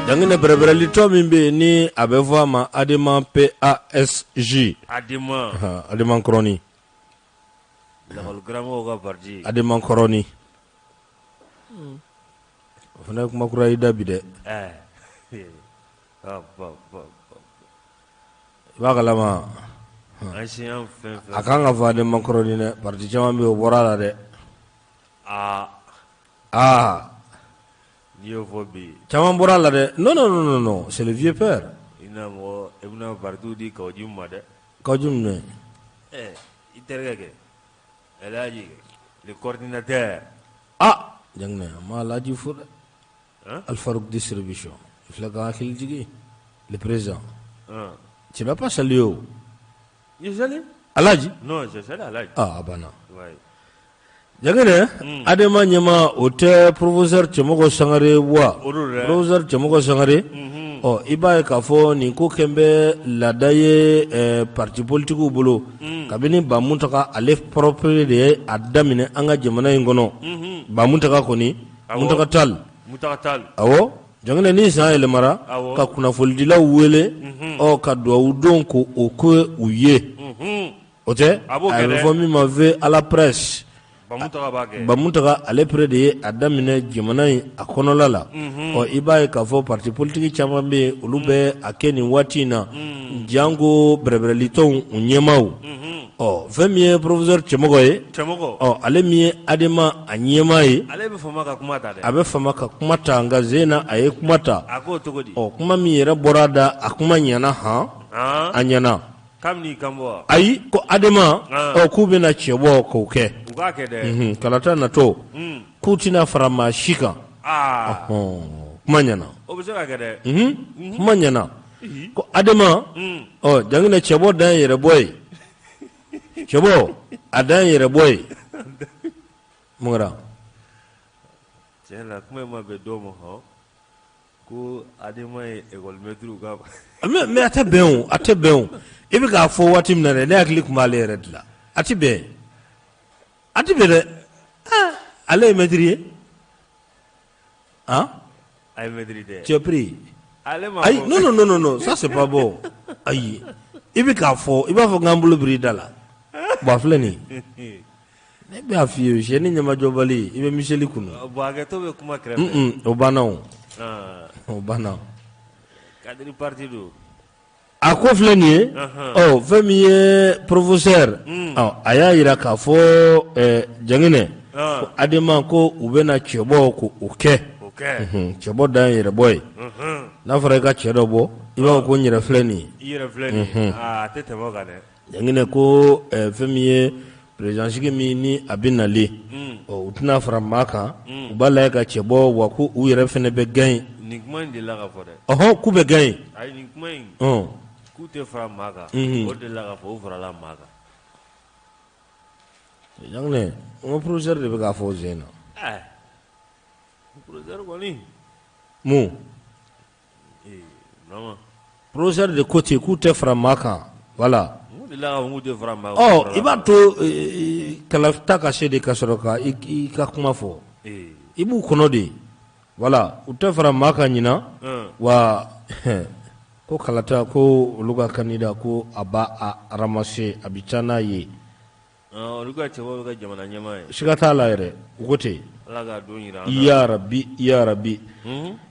Janginɛ, bɛrɛbɛrɛlitɔn min bɛ yen ni a bɛ fɔ a ma ADEMA PASJ. ADEMA. ADEMA kɔrɔnin. Lakɔli karamɔgɔw ka parti. ADEMA kɔrɔnin. O fana ye kuma kura y'i da bi dɛ. Ɛɛ. I b'a kalama. Enseignant fɛn fɛn. A kan ka fɔ ADEMA kɔrɔnin dɛ, parti caman bɛ yen o bɔra a la dɛ. Aa. Aa. N'i y'o fɔ bi. Caman bɔra a la dɛ, non non non non, c'est le vieux père. I na mɔgɔ i bɛna partiw di Kawo Jim ma dɛ. Kawo Jim jumɛn? Ɛɛ i terikɛ kɛ Elhaji le coordinateur. Aa Janginɛ an ma Elhaji fo dɛ. Alfaruk distribution i filɛ ka n hakili jigin le président. Tu n'as pas salué o. J'ai salué. Elhaji? Non, j'ai salué Elhaji. Aa a banna. Ouais. Janginɛ, ADEMA ɲɛmaa o tɛ professeur Cɛmɔgɔ Sangare wa? O don dɛ. Professeur Cɛmɔgɔ Sangare. Unhun. Ɔ i b'a ye k'a fɔ nin ko kɛlen bɛ laada ye parti politigiw bolo. Kabini Ba Muntaga ale propre de ye a daminɛ an ka jamana in kɔnɔ. Unhun. Ba Muntaga kɔni. Awɔ. Muntaga Tall. Muntaga Tall. Awɔ. Janginɛ ni san yɛlɛmara. Awɔ. Ka kunnafonidilaw wele. Unhun. Ɔ ka dugawu don ko o kɛ u ye. Unhun. O tɛ A b'o kɛ a bɛ dɛ. fɔ min ma vœu à la presse. Ba Muntaga b'a kɛ. Ba Muntaga ale pere de ye a daminɛ jamana in a kɔnɔla la. Unhun. Ɔ i b'a ye k'a fɔ parti politique caman bɛ yen olu bɛ a kɛ nin waati in na. Janko bɛrɛbɛrɛlitɔnw u ɲɛmaaw. Unhun. Ɔ fɛn min ye professeur Cɛmɔgɔ ye. Cɛmɔgɔ. Ɔ ale min ye ADEMA a ɲɛmaa ye. Ale bɛ fama ka kuma ta dɛ. A bɛ fama ka kuma ta nka sen na a ye kuma ta. A k'o cogo di? Ɔ kuma min yɛrɛ bɔra a da a kuma ɲɛna han. An. A ɲɛna. Kabini kan bɔ ayi ko ADEMA ɔ k'u bɛna cɛbɔ k'o kɛ. U k'a kɛ dɛ. Unhun kalata natɔ. Un. K'u tɛna fara maa si kan. Aa. Ɔhɔn kuma ɲɛna. O bɛ se ka kɛ dɛ. Unhun kuma ɲɛna. Ko ADEMA. Un. Ɔ Janginɛ cɛbɔ dan ye yɛrɛbɔ ye. Cɛbɔ a dan ye yɛrɛbɔ ye. Mun kɛra? Tiɲɛ la kuma in ma bɛn dɔw ma hɔn. Ko ADEMA ye école maître ka mais a tɛ bɛn o a tɛ bɛn o i bɛ k'a fɔ waati min na dɛ ne hakili tun b'ale yɛrɛ de la a tɛ bɛn a tɛ bɛn dɛ ale ye maître ye han a ye maître tɛ tu es pris ale ma ayi non non non non ça c'est pas bon ayi i bɛ k'a fɔ i b'a fɔ k'an bolo biri i da la bon a filɛ nin ye Ne b'a f'i ye siyɛni ɲɛmajɔbali i bɛ miseli kunu bon hakɛto bɛ kuma kɛrɛfɛ o banna o o banna cadre parti don a ko filɛ nin ye ɔ fɛn min ye professeur a y'a jira k'a fɔ Janginɛ ko ADEMA ko u bɛna cɛbɔ ko o kɛ cɛbɔ dan ye yɛrɛbɔ ye n'a fɔra i ka cɛ dɔ bɔ i b'a fɔ ko n yɛrɛ filɛ nin ye i yɛrɛ filɛ nin ye a tɛ tɛmɛ o kan dɛ Janginɛ ko fɛn min ye président sigi min ni a bɛ nalen ɔ u tɛna fara maa kan u b'a lajɛ ka cɛ bɔ wa ko u yɛrɛ fana bɛ gagner nin kuma in delila ka fɔ dɛ ɔhɔn k'u bɛ gagner ayi nin kuma in k'u tɛ fara maa kan o delila ka fɔ u farala maa kan Janginɛ n ko professeur de bɛ k'a fɔ sen na ɛɛ professeur kɔni mun Professeur de ko ten k'u tɛ fara maa kan voilà ɔ i b'a to kalata ka se de ka sɔrɔ ka i ka kuma fɔ i b'u kɔnɔ de voilà u tɛ fara maa kan ɲinan wa ko kalata ko olu ka candidat ko a b'a ramasser a bɛ taa n'a ye Olu ka cɛbɔ bɛ kɛ jamana ɲɛmaa ye siga t'a la yɛrɛ u ko ten Ala k'a don jira an na yarabi yarabi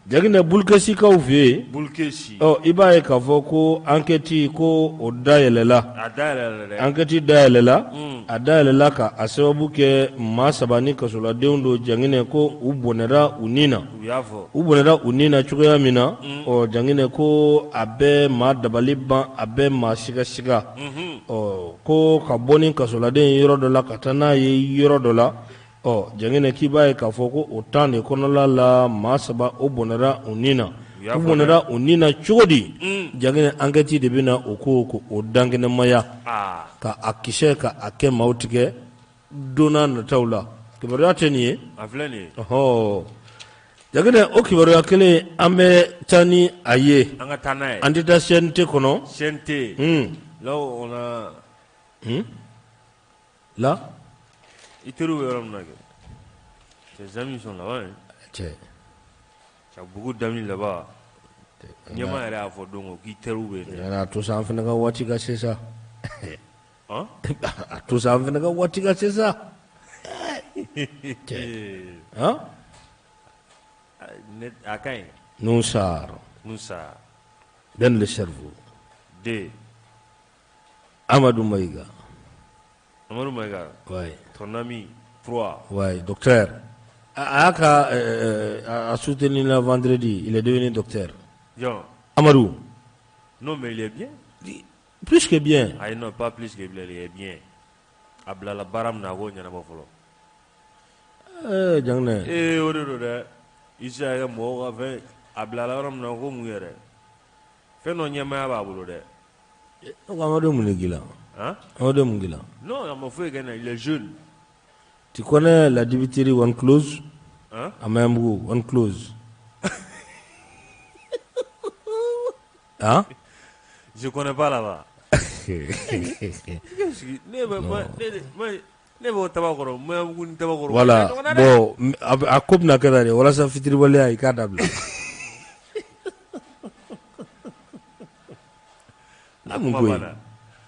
Jaginɛ Bulukesikaw fɛ yen Bulukesi ɔ i b'a ye k'a fɔ ko enquête ko o dayɛlɛla a dayɛlɛla dɛ enquête dayɛlɛla a dayɛlɛla ka a sababu kɛ maa saba ni kasoladenw don Jaginɛ ko u bɔnɛra u ni na u y'a fɔ u bɔnɛra u ni na cogoya min na ɔ Jaginɛ ko a bɛ maa dabali ban a bɛ maa sigasiga ɔ ko ka bɔ ni kasoladen ye yɔrɔ dɔ la ka taa n'a ye yɔrɔ dɔ la ɔ Jaginɛ k'i b'a ye k'a fɔ ko o temps de kɔnɔla la maa saba o bɔnɛra u ni na u bɔnɛra u ni na cogo di Jaginɛ enquête de bɛna o ko ko o dankɛnɛmaya ka a kisɛ ka a kɛ maaw tigɛ don nataw la kibaruya tɛ nin ye a filɛ nin ye ɔhɔ Jaginɛ o kibaruya kelen an bɛ taa ni a ye an ka taa n'a ye an tɛ taa CNT kɔnɔ CNT là on a la i teriw bɛ yɔrɔ min na kɛ tes amis sont là-bas hein cɛ tu as beaucoup d'amis là-bas. Ɲɛmaa yɛrɛ y'a fɔ don ko k'i teriw bɛ yen. A to sa an fana ka waati ka se sa. A to sa an fana ka waati ka se sa. Cɛ. A ka ɲi. Nous Sarr. Nous Sarr. Ben le cerveau. 2. Amadou Maïga. Amadou Maïga. Ouais. Ton ami 3. Ouais, docteur. A y'a ka a soutenu la vendredi, il est devenu docteur. Jɔn? Amadou. Non mais il est bien. Plus que bien. Ayi non pas plus que bien, il est bien. A bilala baara min na a k'o ɲɛnabɔ fɔlɔ. Ee Janginɛ. Ee o de don dɛ. I tɛ se ka kɛ mɔgɔw ka fɛn a bilala yɔrɔ min na ko mun yɛrɛ. Fɛn dɔ ɲɛmaaya b'a bolo dɛ. Ne ko Amadu mun de k'i la? Han? Amadu mun k'i la? Non a ma foyi kɛ n na, il est jeune. Tu connais la dibiterie One Close? Hein? À Magnambougou, One Close. Hein? Je connais pas là-bas. Ne bɛ ne b'o Tabakɔrɔ Magnambougou ni Tabakɔrɔ. Voilà bon a ko bɛna kɛ tan de walasa fitiriwaleya i k'a dabila. Mun ko ye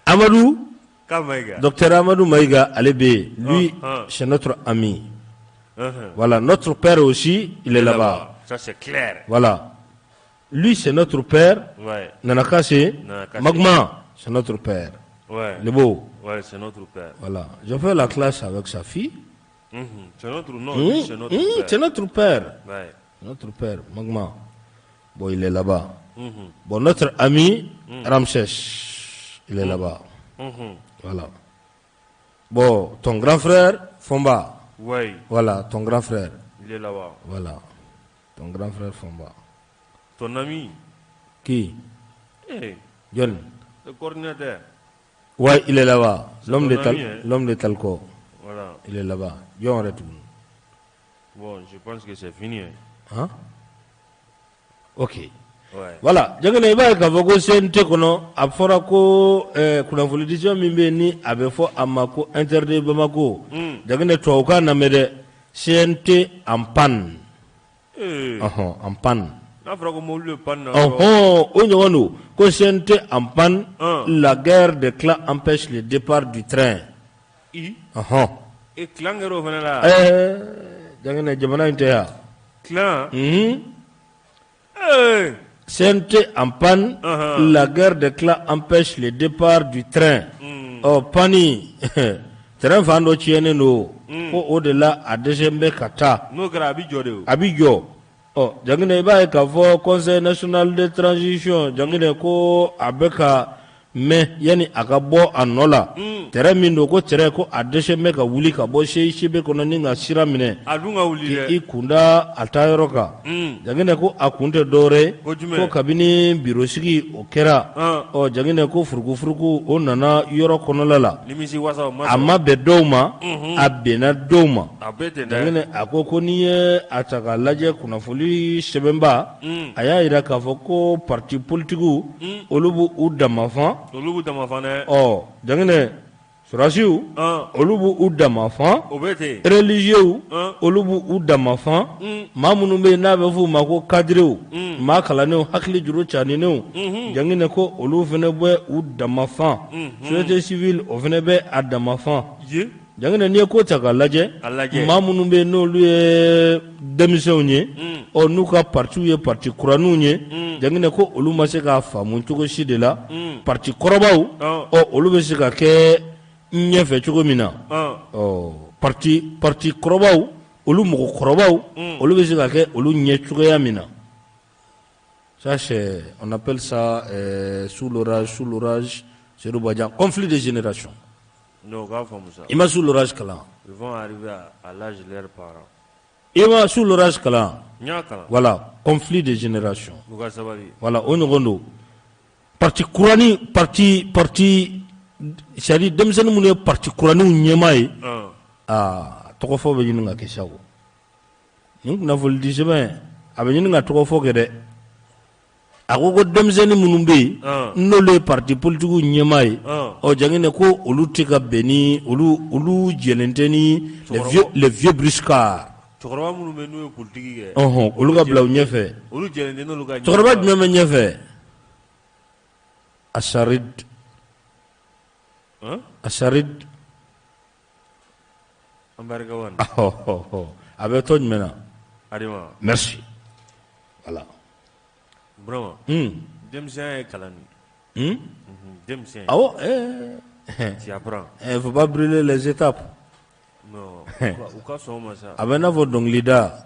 Amadu docteur Amadou Maïga ale bɛ yen lui c'est notre ami. Voilà notre père aussi il est là-bas. Ça c'est clair. Voilà. Lui, c'est notre père. Ouais. Nana Kassé. Magma, c'est notre père. Ouais. Le beau. Ouais, c'est notre père. Voilà. Je fais la classe avec sa fille. C'est notre nom, lui, c'est notre père. C'est notre père. Ouais. Notre père, Magma. Bon, il est là-bas. Bon, notre ami, Ramsès, il est là-bas. Voilà. Bon, ton grand frère, Fomba. Ouais. Voilà, ton grand frère. Il est là-bas. Voilà. Ton grand frère Fomba. Ton ami. Qui? Eh. John. Le coordinateur. Ouais, il est là-bas. L'homme de, ton Tal ami, hein? l'homme de Talco. Voilà. Il est là-bas. John retourne. Bon, je pense que c'est fini. Hein? Hein? Ok. Ouais. Voilà. Jangene i b'a ye k'a fɔ ko CNT kɔnɔ a fɔra ko kunnafonidisɛbɛn min bɛ yen ni a bɛ fɔ a ma ko Inter de Bamako. Jangene tubabukan lamɛn dɛ. CNT en panne. Ɔhɔn, en panne. N'a fɔra ko mobili bɛ panne na. Ɔhɔn, o ɲɔgɔn don ko CNT en panne. La guerre des clans empêche le départ du train. I. Ɔhɔn. E clan kɛra o fana la. Ɛɛ Jangene jamana in tɛ yan. Clan. Unhun. Ee. CNT en panne, la guerre des clans empêche le départ du train. Ɔ panne train fan dɔ tiɲɛnen don. Ko o de la a dɛsɛ bɛ ka taa. N'o kɛra a bɛ jɔ de o. A bɛ jɔ. Ɔ Jangine i b'a ye k'a fɔ conseil national de transition Jangine ko a bɛ ka mɛn yanni a ka bɔ a nɔ la. Train min don ko train ko a dɛsɛ bɛ ka wuli ka bɔ CICB kɔnɔ ni ka sira minɛ. A dun ka wuli dɛ. K'i kunda a taa yɔrɔ kan. Jangine ko a kun tɛ dɔwɛrɛ ye. Ko jumɛn? Ko kabini biro sigi o kɛra. Ɔ Jangine ko furukufuruku o nana yɔrɔ kɔnɔla la. Nimisi wasa o ma A ma bɛn dɔw ma. A bɛnna dɔw ma. A bɛ ten dɛ. Jangine a ko ko n'i ye a ta k'a lajɛ kunnafoni sɛbɛnba. A y'a jira k'a fɔ ko parti politigiw olu b'u damafan. Olu b'u damafan dɛ. Ɔ Jangine sɔrɔdasiw olu b'u damafan. O bɛ ten. Religieux olu b'u damafan. Maa minnu bɛ yen n'a bɛ f'u ma ko cadrew maa kalannenw hakili juru caninenw. Jangine ko olu fana bɛ u damafan. Société civile o fana bɛ a damafan. Jangine n'i ye ko ta k'a lajɛ maa minnu bɛ yen n'olu ye denmisɛnw ye ɔ n'u ka partiw ye parti kuraninw ye Jangine ko olu ma se k'a faamu cogo si de la parti kɔrɔbaw ɔ olu bɛ se ka kɛ ɲɛfɛ cogo min na ɔ parti kɔrɔbaw olu mɔgɔkɔrɔbaw olu bɛ se ka kɛ olu ɲɛ cogoya min na. Ça c'est, on appelle ça sous l'orage, Seydou Badian, conflit de génération. Non, k'a faamu sa. I ma sous l'orage kalan. Ils vont arriver à l'âge de leurs parents. I ma sous l'orage kalan. N y'a kalan. Voilà, conflit de génération. U ka sabali. Voilà, o ɲɔgɔn don. Parti kuranin, parti c'est à dire denmisɛnnin minnu ye parti kuraninw ɲɛmaa ye. Aa tɔgɔfɔ bɛ ɲini ka kɛ sa o. Nin kunnafonidi sɛbɛn a bɛ ɲini ka tɔgɔfɔ kɛ dɛ. A ko ko denmisɛnnin minnu bɛ yen n'olu ye parti politigiw ɲɛmaa ye ɔ Jangine ko olu tɛ ka bɛn ni olu jɛlen tɛ ni les vieux briscards. Cɛkɔrɔba minnu bɛ n'u ye politiki kɛ, ɔhɔn, olu ka bila u ɲɛfɛ, olu jɛlen tɛ n'olu ka cɛkɔrɔba jumɛn bɛ ɲɛfɛ? Asarid, Asarid. A bɛ tɔn jumɛn na? ADEMA. Merci, voilà. Burama, denmisɛnya ye kalan de ye. Denmisɛn. Awɔ. Tu apprends. Faut pas brûler les étapes. Non, u ka sɔn o ma sa. A bɛ n'a fɔ dɔnkilida,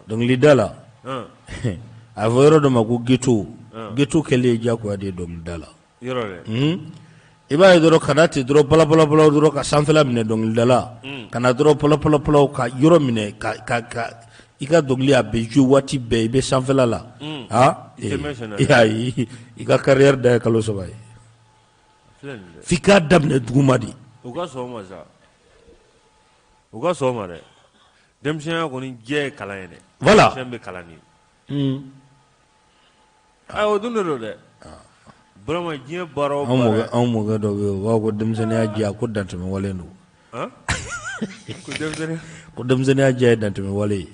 dɔnkilida la, a bɛ fɔ yɔrɔ dɔ ma ko ghetto, ghetto kɛlen ye diyagoya de ye dɔnkilida la. Yɔrɔ dɛ. I b'a ye dɔrɔn ka na ten dɔrɔn balabala dɔrɔn ka sanfɛla minɛ dɔnkilidala, ka na dɔrɔn pɔlɔpɔlɔ ka yɔrɔ minɛ ka i ka dɔnkili a bɛ jouer waati bɛɛ i bɛ sanfɛla la, aa ayi i ka carrière dan ye kalo 3 ye, f'i k'a daminɛ duguma de. U ka sɔn o ma sa, u ka sɔn o ma dɛ, denmisɛnya kɔni jɛ ye kalan ye dɛ, voilà, denmisɛn bɛ kalan de. Aa o dun de don dɛ, Burama diɲɛ baara o baara, anw mɔkɛ dɔ bɛ yen o b'a fɔ ko denmisɛnninya diya ko dantɛmɛwale don, ko denmisɛnninya diya ye dantɛmɛwale ye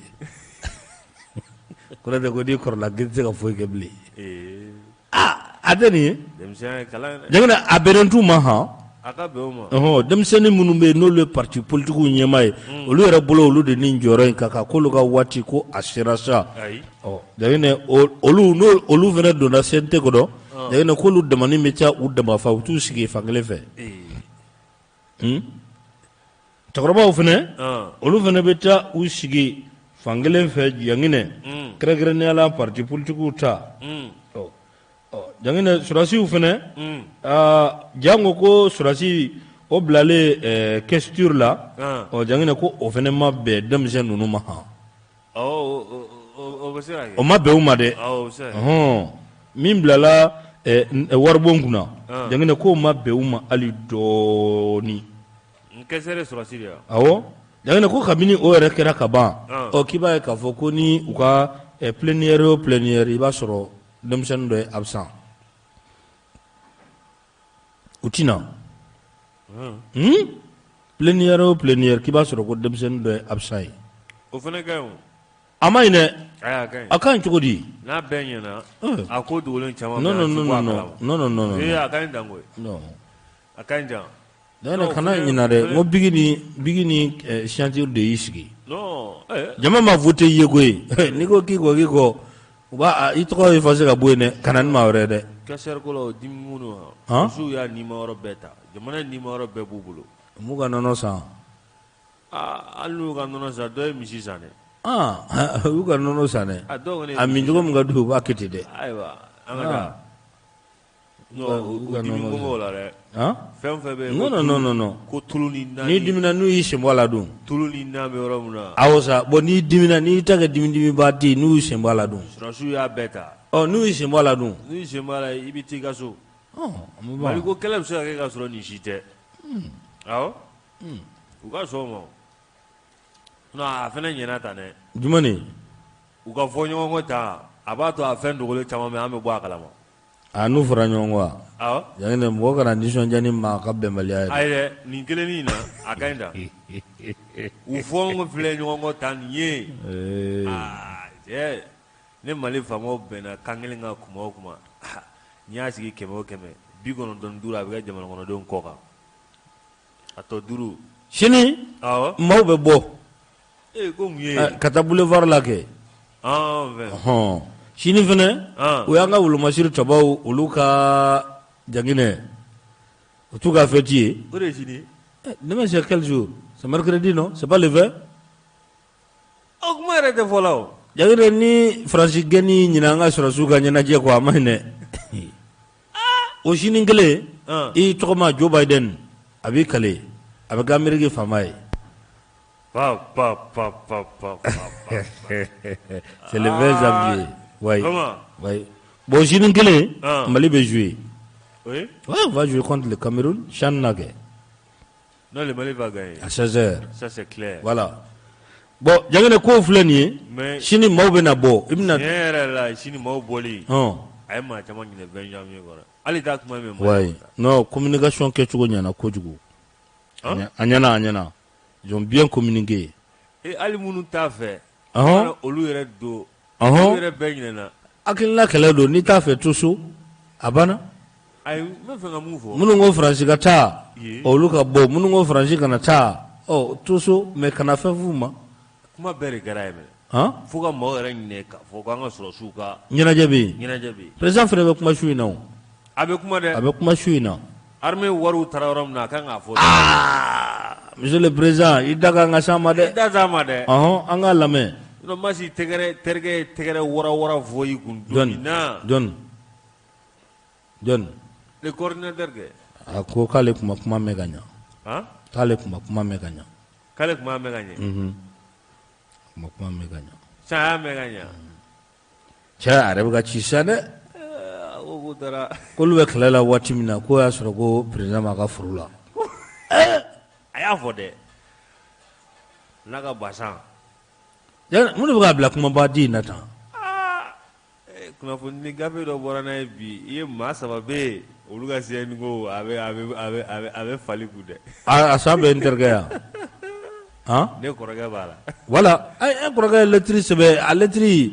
ko n'o tɛ ko n'i kɔrɔla k'i tɛ se ka foyi kɛ bilen, aa a tɛ nin ye, Jaginɛ a bɛnnen t'u ma han, a ka bɛn o ma, ɔhɔn denmisɛnnin minnu bɛ yen n'olu ye parti politigiw ɲɛmaa ye olu yɛrɛ bolo olu de ni jɔyɔrɔ in ka kan k'olu ka waati ko a sera sa, ayi, ɔ Jaginɛ olu n'olu fana donna CNT kɔnɔ Jaginɛ k'olu damani bɛ taa u dama fa u t'u sigi fankelen fɛ, cɛkɔrɔbaw fana olu fana bɛ taa u sigi fankelen fɛ Jaginɛ kɛrɛnkɛrɛnnenya la parti politigiw ta Jaginɛ sɔrɔdasiw fana jango ko sɔrɔdasi o bilalen questure la ɔ Jaginɛ ko o fana ma bɛn denmisɛn ninnu ma han o ma bɛn u ma dɛ hɔn min bilala waribon kunna Jaginɛ k'o ma bɛn u ma hali dɔɔnin awɔ Jaginɛ ko kabini o yɛrɛ kɛra ka ban ɔ k'i b'a ye k'a fɔ ko ni u ka plénière o plénière i b'a sɔrɔ denmisɛnnin dɔ ye absent u tɛ na plénière o plénière k'i b'a sɔrɔ ko denmisɛnnin dɔ ye absent ye o fana ka ɲi a ma ɲi dɛ a ka ɲi cogo di n'a bɛɛ ɲɛna a ko dogolen caman non non non non non non a ka ɲi dan koyi a ka ɲi jan Jaginɛ kana ɲina dɛ n ko bic ni signature de y'i sigi jama ma voté i ye koyi n'i ko k'i kɔ k'i kɔ u b'a i tɔgɔ effacer ka bɔ yen dɛ ka na ni maa wɛrɛ ye dɛ questeur ko la o dimi minnu misiw y'a nima yɔrɔ bɛɛ ta jamana nima yɔrɔ bɛɛ b'u bolo u m'u ka nɔnɔ san hali n'u ka nɔnɔ san dɔ ye misi san dɛ u y'u ka nɔnɔ san dɛ a min cogo min ka d'u ye u b'a kɛ ten dɛ ayiwa an ka taa la dɛ fɛn fɛn bɛ non non non ko tulu ni n'i dimina n'u y'i sen bɔ a la dun tulu ni na bɛ yɔrɔ min na awɔ sa bon n'i dimina n'i ta kɛ dimidimiba den n'u y'u sen bɔ a la dun sɔrɔdasiw y'a bɛɛ ta ɔ n'u y'i sen bɔ a la dun n'u y'i sen bɔ a la i bɛ t'i ka so Mali ko kɛlɛ bɛ se ka kɛ ka sɔrɔ nin si tɛ awɔ u ka sɔn o ma non a fana ɲɛna tan dɛ jumɛn u ka fɔ ɲɔgɔn kɔ tan a b'a to a fɛn dogolen caman bɛ an bɛ bɔ a kalama A n'u fɔra ɲɔgɔn kɔ wa Jaginɛ mɔgɔ kana nisɔndiya ni maa ka bɛnbaliya ye ayi dɛ nin kelennin in na a ka ɲi tan u fɔ filɛ ɲɔgɔn kɔ tan nin ye aa cɛ ne Mali faamaw bɛnna kan kelen kan kuma o kuma n'i y'a sigi 100 o 100 95 a bɛ kɛ jamana kɔnɔdenw kɔ kan a tɔ 5 sini maaw bɛ bɔ ko mun ye ka taa boulevard la kɛ hɔn sini fana o y'an ka wolomasiri tabaw olu ka Jaginɛ o t'u ka fête ye demain c'est quel jour c'est mercredi non c'est pas le 20 o kuma yɛrɛ tɛ fɔ la o Jaginɛ ni Faransi gɛnni ɲinan an ka sɔrɔdasiw ka ɲɛnajɛ kɔ a ma ɲi dɛ o sini kelen i tɔgɔma Joe Biden a b'i kale a bɛ kɛ Ameriki faama ye Pa pa pa pa pa c'est le 20 janvier oui oui bon sini kelen Mali bɛ jouer oui on va jouer contre le Cameroun CHAN na kɛ non le Mali va gagner à 16 heures ça c'est clair voilà bon Jaginɛ kow filɛ nin ye mais sini maaw bɛna bɔ i bɛna tiɲɛ yɛrɛ la sini maaw bɔli a ye maa caman ɲinɛ 20 janvier kɔ hali t'a kuma mɛn oui non communication kɛcogo ɲɛna kojugu a ɲɛna a ɲɛna ils ont bien communiqué. Hali minnu t'a fɛ olu yɛrɛ don olu yɛrɛ bɛɛ ɲinɛna hakilina kɛlɛ don n'i t'a fɛ to so a banna ayi n bɛ fɛ ka mun fɔ minnu ko Faransi ka taa olu ka bɔ minnu ko Faransi kana taa to so mais kana fɛn f'u ma kuma bɛɛ de kɛra yen fo ka maaw yɛrɛ ɲinɛ k'a fɔ k'an ka sɔrɔdasiw ka ɲɛnajɛ bɛ yen ɲɛnajɛ bɛ yen président fana bɛ kuma su in na o a bɛ kuma dɛ a bɛ kuma su in na armée wariw taara yɔrɔ min na a kan k'a fɔ aa monsieur le président i da kan ka s'an ma dɛ i da s'a ma dɛ ɔhɔn an k'a lamɛn sinon Masi tɛgɛrɛ terikɛ ye tɛgɛrɛ wara wara fɔ i kun don min na jɔni jɔni le coordinateur kɛ a ko k'ale tun ma kuma mɛn ka ɲa han k'ale tun ma kuma mɛn ka ɲa k'ale tun m'a mɛn ka ɲɛ unhun ma kuma mɛn ka ɲa sisan a y'a mɛn ka ɲa cɛ a yɛrɛ bɛ ka ci sa dɛ ko k'u taara k'olu bɛ kɛlɛ la waati min na k'o y'a sɔrɔ ko président b'a ka foro la a y'a fɔ dɛ n'a ka basan mun de bɛ k'a bila kumaba di in na tan Kunnafoni gafe dɔ bɔra n'a ye bi i ye maa saba bɛ yen olu ka CNT ko a bɛ fali kun dɛ a san bɛ n terikɛ yan ne kɔrɔkɛ b'a la voilà e kɔrɔkɛ ye lɛtiri sɛbɛn a lɛtiri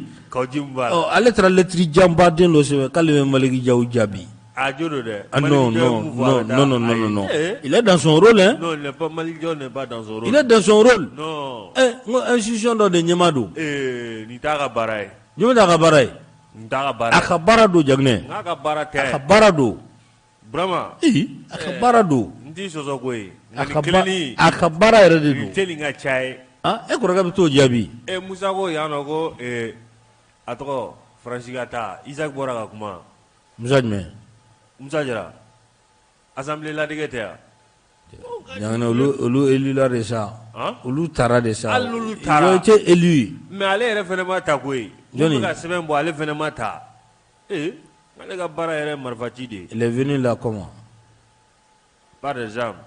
ale taara lɛtiri janba den dɔ sɛbɛn k'ale bɛ Maliki Jaw jaabi a jo don dɛ non non non non non non il est dans son rôle hein non il n'est pas Maliki Jaw n'est pas dans son rôle il est dans son rôle non n ko institution dɔ de ɲɛmaa don nin t'a ka baara ye Jumɛn t'a ka baara ye a ka baara don Jaginɛ n'a ka baara tɛ a ka baara don Burama a ka baara don n t'i sɔsɔ koyi a ka baara yɛrɛ de don teli ka ca ye e kɔrɔkɛ bɛ t'o jaabi Musa ko yan nɔ ko a tɔgɔ Faransi ka taa Isaac bɔra ka kuma Musa jumɛn Musa Jara assemblée ladege tɛ yan Jaginɛ olu élu la de sa olu taara de sa hali n'olu taara ils ont été élus mais ale yɛrɛ fana ma ta koyi jɔnni ka sɛbɛn bɔ ale fana ma ta ee ale ka baara yɛrɛ ye marifaci de ye il est venu là comment par exemple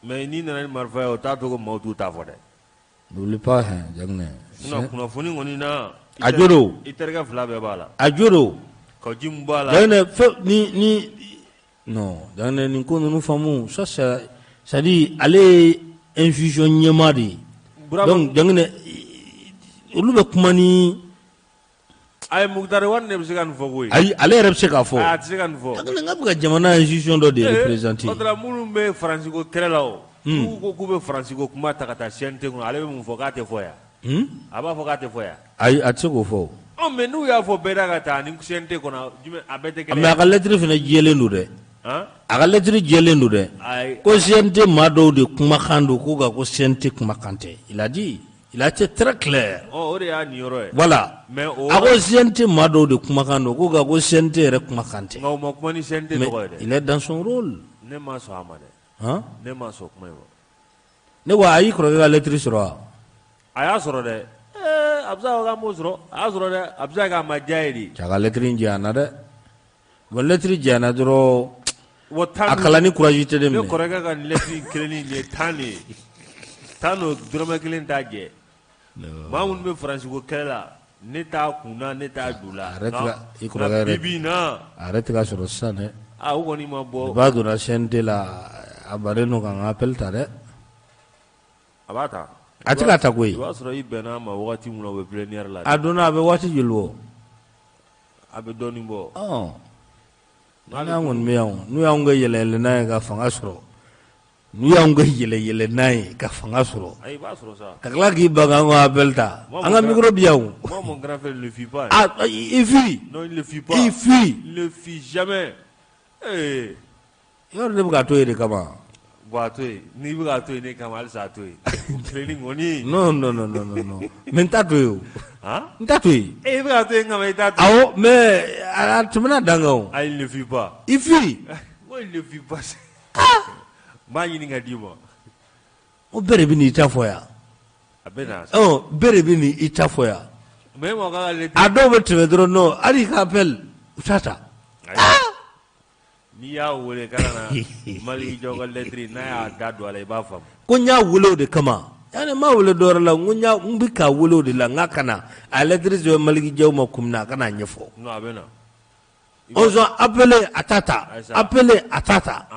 mais n'i nana ni marifa ye o t'a to ko maaw t'u ta fɔ dɛ N'oublie pas hein Jaginɛ sinon kunnafoni kɔni na a jo don i terikɛ fila bɛɛ b'a la a jo don Kawu Jim b'a la Jaginɛ fɛn ni ni non Jaginɛ nin ko ninnu faamu ça c'est c'est à dire ale ye institution ɲɛmaa de ye donc Jaginɛ olu bɛ kuma ni ayi Moctar Ouane de bɛ se ka nin fɔ koyi ayi ale yɛrɛ bɛ se k'a fɔ a tɛ se ka nin fɔ Jaginɛ n k'a bɛ ka jamana institution dɔ de représenter o tara minnu bɛ Faransi ko kɛlɛ la o n'u ko k'u bɛ Faransi ko kuma ta ka taa CNT kɔnɔ ale bɛ mun fɔ k'a tɛ fɔ yan a b'a fɔ k'a tɛ fɔ yan ayi a tɛ se k'o fɔ o mais n'u y'a fɔ bɛɛ da ka taa ni CNT kɔnɔ jumɛn a bɛɛ tɛ kelen mais a ka lɛtiri fana jɛlen don dɛ a ka lɛtiri jɛlen don dɛ ko CNT maa dɔw de kumakan don ko nka ko CNT kumakan tɛ il a dit il a été très clair o de y'a niyɔrɔ ye voilà mais o a ko CNT maa dɔw de kumakan don ko nka ko CNT yɛrɛ kumakan tɛ nka o ma kuma ni CNT tɔgɔ ye dɛ il est dans son rôle ne ma sɔn a ma dɛ ne ma sɔn kuma in ma ne ko a y'i kɔrɔkɛ ka lɛtiri sɔrɔ wa a y'a sɔrɔ dɛ a bɛ se k'a m'o sɔrɔ a y'a sɔrɔ dɛ a bɛ se k'a ma diya ye de cɛ a ka lɛtiri in janyana dɛ bon lɛtiri janyana dɔrɔn a kalanni courage tɛ ne minɛ ne kɔrɔkɛ ka lɛtiri kelennin nin ye 10 de ye 10 don dɔrɔmɛ kelen t'a jɛ maa minnu bɛ Faransi ko kɛlɛ la ne t'a kun na ne t'a ju la a yɛrɛ tɛ ka i kɔrɔkɛ yɛrɛ bi bi in na a yɛrɛ tɛ ka sɔrɔ sisan dɛ a o kɔni ma bɔ ba donna CNT la a bannen don ka n ka appel ta dɛ a b'a ta a tɛ k'a ta koyi i b'a sɔrɔ i bɛnna a ma wagati min na u bɛ plénière la a donna a bɛ waati joli bɔ a bɛ dɔɔnin bɔ n'an kɔni bɛ yan n'u y'anw kɛ yɛlɛyɛlɛnan ye ka fanga sɔrɔ n'u y'anw kɛ yɛlɛyɛlɛnan ye ka fanga sɔrɔ ka tila k'i ban k'an ka appel ta an ka micro bi yan Moi, mon grand frère ne le fuit pas. Ah, il fuit. Non, il ne le fuit pas. Il fuit. Il ne fuit jamais. Eh. Yɔrɔ ne bɛ k'a to yen de kama. Bon a to yen n'i bɛ k'a to yen ne kama halisa a to yen. O kelennin kɔni. Non non non non non mais n t'a to yen o. Han? N t'a to yen. E bɛ k'a to yen kama i t'a to yen. Awɔ mais a tɛmɛna dan kan o. Ah, il ne fuit pas. Il fuit. Moi, il ne fuit pas. N b'a ɲini ka d'i ma. O bɛɛ de bɛ n'i ta fɔ yan. A bɛ na. Ɔ bɛɛ de bɛ n'i ta fɔ yan. Mais e ma k'a ka lettre. A dɔw bɛ tɛmɛ dɔrɔn non hali i ka appel u t'a ta. N'i y'a wele k'a ka na Maliki Jaw ka lettre n'a y'a da don a la i b'a faamu. Ko n y'a wele o de kama yani n m'a wele dɔwɛrɛ la n ko n bɛ k'a wele o de la n k'a ka na a lettre sɛbɛn Maliki Jaw ma kun min na a ka n'a ɲɛfɔ. Non a bɛ na. On appeler a t'a ta, appeler a t'a ta,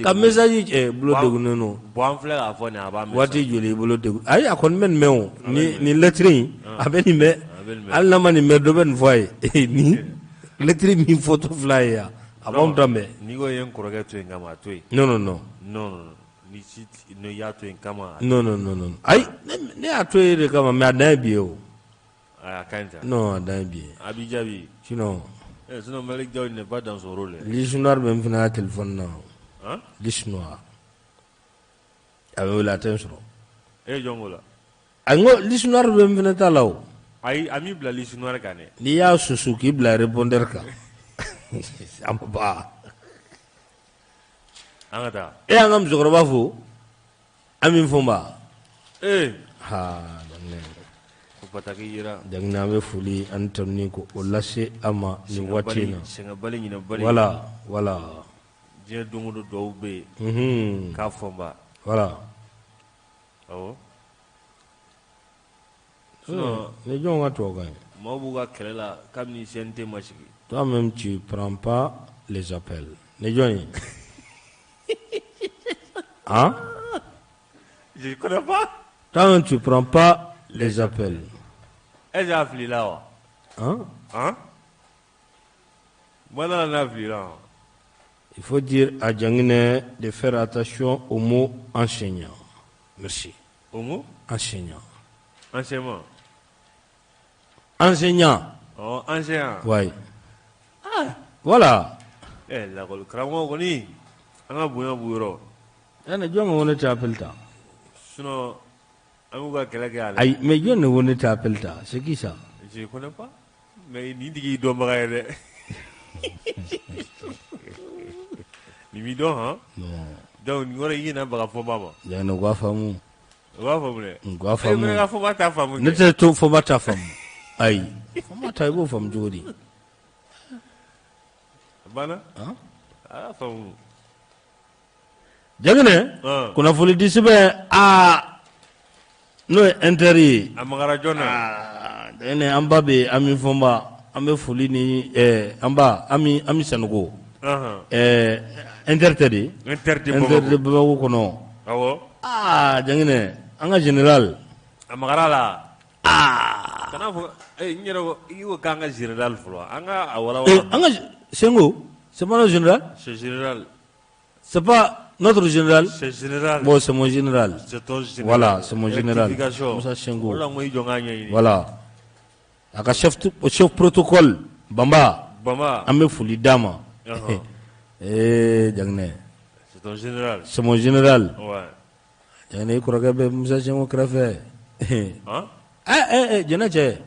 ka message bolo degunnen don, bon an filɛ k'a fɔ nin a b'a mɛn waati joli i bolo degun ayi a kɔni bɛ nin mɛn o nin lettre in a bɛ nin mɛn hali n'a ma nin mɛn dɔ bɛ nin fɔ a ye nin lettre min fɔtɔ filɛ a ye yan a b'anw ta mɛn n'i ko i ye n kɔrɔkɛ to yen kama a to yen non non non non non ni si n'i y'a to yen kama non non non non ayi ne y'a to yen de kama mais a dan ye bi ye o A ka ɲi non a dan ye bi ye a b'i jaabi sinon sinon Malick Diaw n'est pas dans son rôle liste noire bɛ n fana ka téléphone na liste noire a bɛ wele a tɛ n sɔrɔ e jɔn ko la a n ko liste noire bɛ n fana ta la o ayi a m'i bila liste noire kan dɛ n'i y'a susu k'i bila répondeur kan a ma ban an ka taa e y'an ka musokɔrɔba fo Ami Fɔnba ee ha ko bataki yera Jaginɛ an bɛ foli ani tanuni ko o lase a ma nin waati in na sɛgɛnbali ɲinɛbali voilà voilà diɲɛ don o don duwawu bɛ yen k'a Fɔnba voilà awɔ ni jɔn ka tubabukan ye maaw b'u ka kɛlɛ la kabini CNT ma sigi toi-même tu prends pas les appels ni jɔn ye Hein Je ne connais pas. Toi-même tu prends pas les appels Est-ce que a filila wa hein han Mana n'a filila wa Il faut dire à Djanginɛ de faire attention au mot enseignant. Merci. Au mot Enseignant. Enseignement. Enseignant. Oh, enseignant. Oui. Voilà. Eh, lakɔli karamɔgɔ kɔni an ka bonya b'u yɔrɔ. Ɛnɛ jɔn ko ne tɛ appel ta? Sinon an b'u ka kɛlɛ kɛ ale. Ayi, mais jɔn de ko ne tɛ appel ta? C'est qui ça? Je connais pas. Mais nin tigi y'i dɔnbaga ye dɛ. Nin b'i dɔn han? Non. Donc nin kɔrɔ i kana baga Fɔnba ma. Djanginɛ u k'a faamu. U b'a faamu dɛ. U k'a faamu. E fana ka Fɔnba ta faamu. Ne tɛ to Fɔnba ta faamu. Ayi. Fɔnba ta i b'o faamu cogo di? A banna? Han? A y'a faamu. Jaginɛ kunnafonidi sɛbɛn aa n'o ye Inter ye. A magara jɔn na? Aa Jaginɛ an ba bɛ Ami Fɔnba an bɛ foli ni an ba Ami Ami Sanogo. Anhan. Inter tɛ de? Inter de Bamako. Inter de Bamako kɔnɔ. Awɔ. Aa Jaginɛ an ka général. A magara a la. Aa. Kana fɔ n yɛrɛ ko i ko k'an ka général fɔlɔ an ka a walawala. An ka Sengo c'est pas notre général? C'est général. C'est pas notre général? C'est général. Bon, c'est mon général. C'est ton général. Voilà, c'est mon général. Rectification. Moussa Sengo. O de la n ko i jɔ n k'a ɲɛɲini. Voilà. A ka chef, chef protocole Bamba. Bamba. An bɛ foli d'a ma. Ɔhɔn. Ee Jaginɛ. C'est ton général. C'est mon général. Ouais. Jaginɛ i kɔrɔkɛ bɛ Musa Sengo kɛrɛfɛ. Han? Ɛ ɛ jɛnɛ cɛ.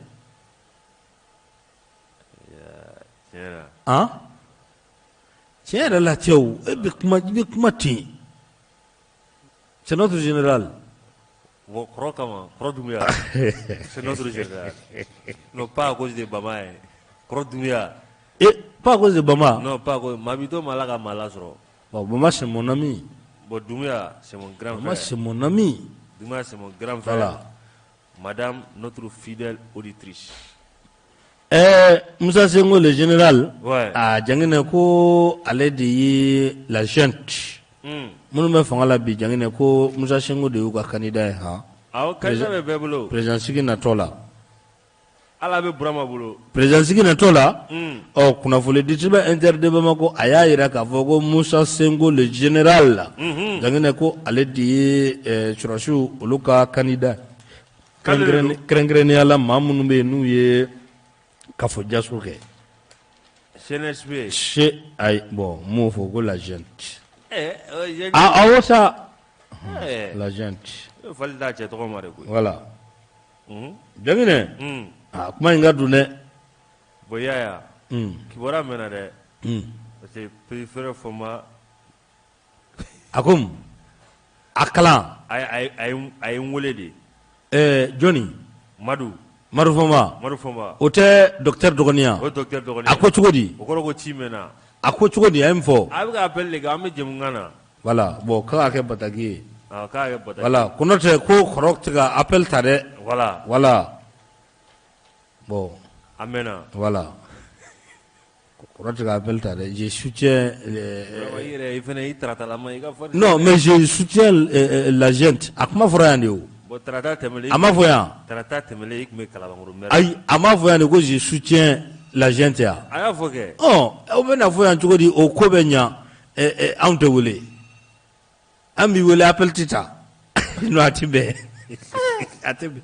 Tiɲɛ na. Han? Tiɲɛ yɛrɛ la cɛw e bɛ kuma i bɛ kuma ten. C'est notre général. Bon, kɔrɔ kama kɔrɔ Dunbuya. C'est notre général. Non, pas à cause de Bama ye. Kɔrɔ Dunbuya. Et pas à cause de Bama. Non, pas à cause. Maa b'i to maa la ka maa lasɔrɔ. Bon, Bama c'est mon ami. Bon, Dunbuya, c'est mon grand Bama frère. c'est mon ami. Dunbuya, c'est mon grand frère. Voilà. Madame, notre fidèle auditrice. Ɛɛ Musa Sengo le général. Ouais. Aa Jaginɛ ko ale de ye la junte. Minnu bɛ fanga la bi Jaginɛ ko Musa Sengo de y'u ka candidat ye han. Awɔ candidat bɛ bɛɛ bolo. Président sigi natɔ la. Ala bɛ Burama bolo. Président sigi natɔ la. Ɔ kunnafonidi sɛbɛn Inter de Bamako a y'a jira k'a fɔ ko Musa Sengo le général. Jaginɛ ko ale de ye sɔrɔdasiw olu ka candidat. Kɛrɛnkɛrɛnnenya la maa minnu bɛ yen n'u ye kafo jaso kɛ. CNSP. Se ayi bon n m'o fɔ ko la junte. Awɔ sa. La junte. Fali t'a cɛ tɔgɔ ma de koyi. Voilà. Jaginɛ. Aa kuma in ka dun dɛ. Bon i y'a ye wa. Kibaruya mɛnna dɛ. Parce que petit frère Fɔnba. A ko a kalan. A ye n wele de. Ɛɛ jɔnni? Madu. Madu Fɔnba. Madu Fɔnba. O tɛ docteur dɔgɔnin ye wa? O ye docteur dɔgɔnin ye. A ko cogo di? O kɔrɔ ko ci mɛnna. A ko cogo di? A ye mun fɔ? A bɛ ka appel de kɛ, an bɛ jɛmukan na. Voilà bon k'a k'a kɛ bataki ye. K'a kɛ bataki ye. Voilà ko n'o tɛ ko kɔrɔ tɛ ka appel ta dɛ. Voilà. Voilà bon. A mɛnna. Voilà. Kɔrɔ tɛ ka appel ta dɛ, je soutiens i yɛrɛ i fana i taratalama i ka fɔ non mais je soutiens la junte a kuma fɔra yan de o. Bon tarata tɛmɛnen a ma fɔ yan. Tarata tɛmɛnen i tun bɛ Kalabankɔrɔ maire. Ayi, a ma fɔ yan de ko je soutiens la junte yan. A y'a fɔ kɛ. Ɔ aw bɛna fɔ yan cogo di o ko bɛ ɲa anw tɛ wele. An b'i wele appel tɛ ta non a tɛ bɛn a tɛ bɛn.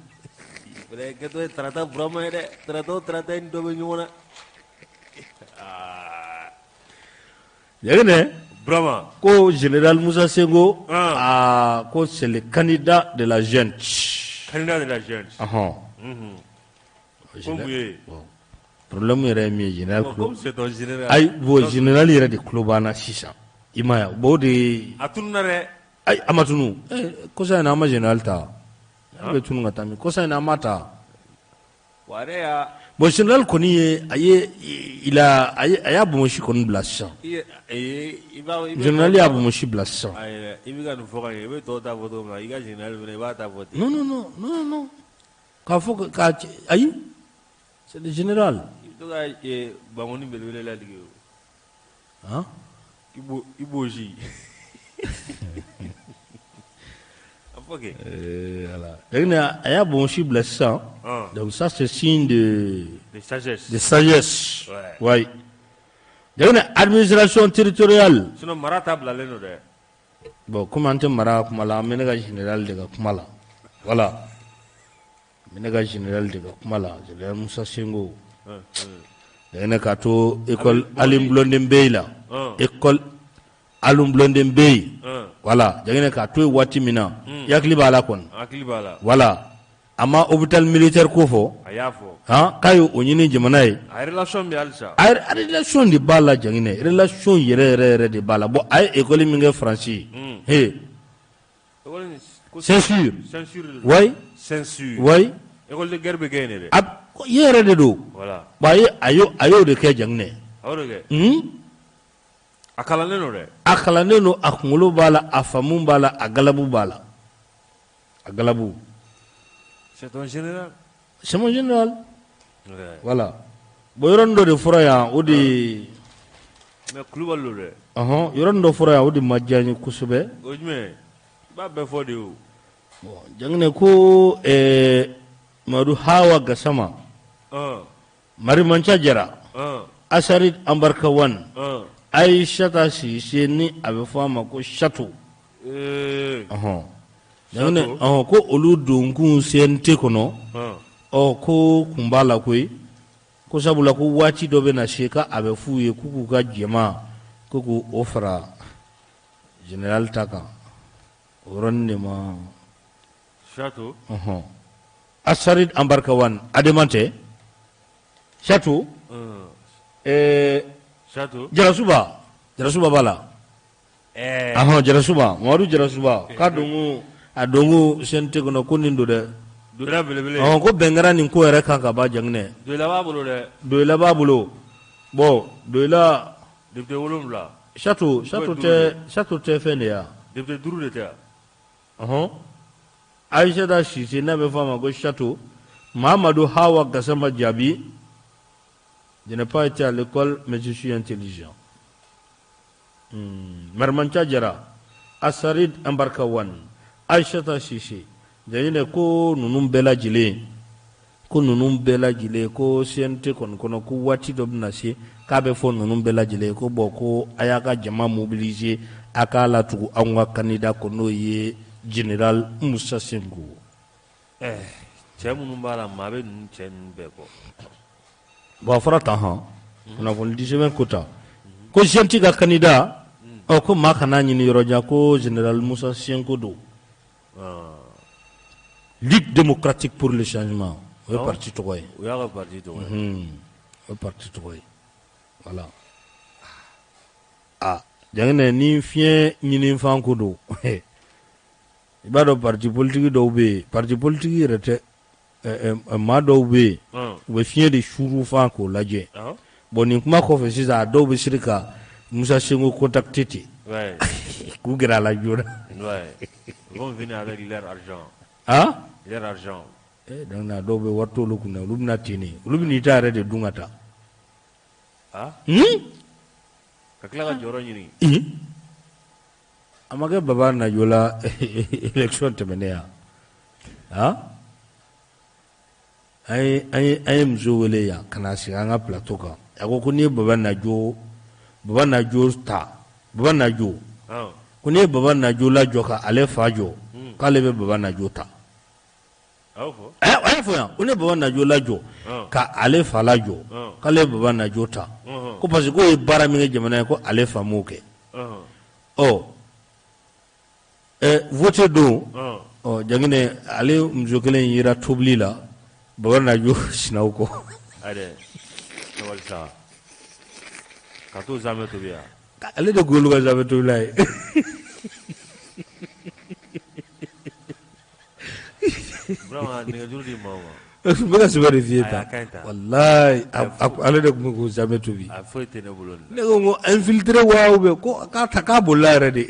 Kɛtɔ ye tarata Burama ye dɛ tarata o tarata i ni dɔ bɛ ɲɔgɔn na aa. Yaginɛ Burama ko général Musa Senko aa ko c'est le candidat de la junte. Candidat de la junte. Ɔhɔn. Unhun. Ko mun ye? Problème yɛrɛ ye min ye général Bon, comme c'est ton général. Ayi bon général yɛrɛ de tulo b'an na sisan i m'a ye bon o de ye. A tununna dɛ. Ayi a ma tunu kɔsa in na an ma général ta a bɛ tunu ka taa min kɔsa in na an ma ta. Bon a yɛrɛ y'a. Bon général kɔni ye a ye il a a y'a bonbonsi kɔni bila sisan. I b'a général y'a bonbonsi bila sisan. Ayi i bɛ ka nin fɔ ka ɲɛ i bɛ tɔw ta fɔ cogo min na i ka général fana i b'a ta fɔ ten. Non non non non non k'a fɔ k'a ayi. C'est le général. I bɛ to ka bankɔni belebele ladege o. Han? I b'o si. A fɔ kɛ. Ee Ala. A y'a bonbonsi bila sisan. Ɔn. Donc ça c'est signe de. De sagesse. De sagesse. Ouais. Oui. Jaginɛ administration territoriale. Sinon mara ta bilalen don dɛ. Bon comme an tɛ mara kuma la an bɛ ne ka général de ka kuma la. Voilà. N bɛ ne ka général de ka kuma la général Musa Senko Jaginɛ k'a to école Alioune Blondin Beye la école Alioune Blondin Beye voilà Jaginɛ k'a to yen waati min na i hakili b'a la kɔni voilà a ma hôpital militaire ko fɔ han k'a ye o ɲini jamana ye a relation bɛ halisa a relation de b'a la Jaginɛ relation yɛrɛ yɛrɛ yɛrɛ de b'a la bon a ye école min kɛ Faransi he Saint-Cyr oui Saint-Cyr oui école de guerre bɛ kɛ yen de dɛ yen yɛrɛ de don voilà bon a a y'o de kɛ Jaginɛ a y'o de kɛ un a kalannen don dɛ a kalannen don a kunkolo b'a la a faamu b'a la a galabu b'a la a galabu c'est ton général c'est mon général voilà bon yɔrɔnin dɔ de fɔra yan o de mais Kulubali don dɛ ɔhɔn yɔrɔnin dɔ fɔra yan o de ma diya n ye kosɛbɛ o ye jumɛn ye i b'a bɛɛ fɔ de o bon Jaginɛ ko ɛɛ Mamadu Hawa Gasama Marimanca Jara Asari Anbarikawan Ayisata Sise ni a bɛ fɔ a ma ko Sato ɔhɔn Jaginɛ ɔhɔn ko olu donkun CNT kɔnɔ ɔ ko kun b'a la koyi ko sabula ko waati dɔ bɛ na se k'a bɛ f'u ye k'u k'u ka jama ko k'o fara général ta kan o yɔrɔnin de ma Sato ɔhɔn Asari Anbarikawan Adema tɛ Sato ɛɛ Sato Jarasuba Jarasuba b'a la ahɔn Jarasuba Mamadu Jarasuba k'a donkun a donkun CNT kɔnɔ ko nin don dɛ Doyila belebele ɔhɔn ko bɛn kɛra nin ko yɛrɛ kan ka ban Jaginɛ Doyila b'a bolo dɛ Doyila b'a bolo bon Doyila député 7 Sato Sato tɛ Sato tɛ fɛn de ya député 5 de tɛ yan ɔhɔn Ayisata Sise n'a bɛ fɔ a ma ko Sato Mamadu Hawa Gasama Jaabi je n'ai pas été à l'école mais je suis intelligent Marimanca Jara Asarid Anbarikawan Ayisata Sise Jaginɛ ko ninnu bɛɛ lajɛlen ko ninnu bɛɛ lajɛlen ko CNT kɔni kɔnɔ ko waati dɔ bɛna se k'a bɛ fɔ ninnu bɛɛ lajɛlen ko bon ko a y'a ka jama mobiliser a k'a latugu anw ka candidat kɔ n'o ye général Musa Senko cɛ minnu b'a la maa bɛ ninnu cɛ ninnu bɛɛ kɔ bon a fɔra tan hɔn kunnafonidi sɛbɛn ko tan ko CNT ka candidat ɔ ko maa kana ɲini yɔrɔ jan ko général Musa Senko don Ligue démocratique pour le changement o ye parti tɔgɔ ye o y'a ka parti tɔgɔ ye o ye parti tɔgɔ ye voilà aa Jaginɛ ni fiɲɛ ɲinifan ko don i b'a dɔn parti politique dɔw bɛ yen parti politique yɛrɛ tɛ maa dɔw bɛ yen u bɛ fiɲɛ de surufan k'o lajɛ bon nin kuma kɔfɛ sisan a dɔw bɛ siri ka Musa Senko contacter ten k'u gɛrɛ a la joona a donc a dɔw bɛ wari t'olu kun olu bɛna ten de olu bɛ n'i ta yɛrɛ de dun ka taa. Ka tila ka jɔyɔrɔ ɲini. A ma kɛ Baba Najo la élection tɛmɛnen yan an ye muso wele yan ka na sigi an ka plateau kan a ko ko n'i ye Baba Najo Baba Najo ta Baba Najo ko n'i ye Baba Najo lajɔ ka ale fa jɔ k'ale bɛ Baba Najo ta a y'a fɔ yan ko n'i ye Baba Najo lajɔ ka ale fa lajɔ k'ale bɛ Baba Najo ta ko parce que k'o ye baara min kɛ jamana ye ko ale fa m'o kɛ ɔ vote don ɔ Janginɛ ale muso kelen in yera tobili la Baba Najo sinaw kɔ ka t'o zamɛ tobi yan ale de k'olu ka zamɛ tobila ye nɛgɛjuru di maaw ma n bɛ ka sɛbɛ de f'i ye tan walayi ale de tun bɛ k'o zamɛ tobi a foyi tɛ ne bolo ne ko n ko infiltré wa ou bien ko k'a ta k'a bolila yɛrɛ de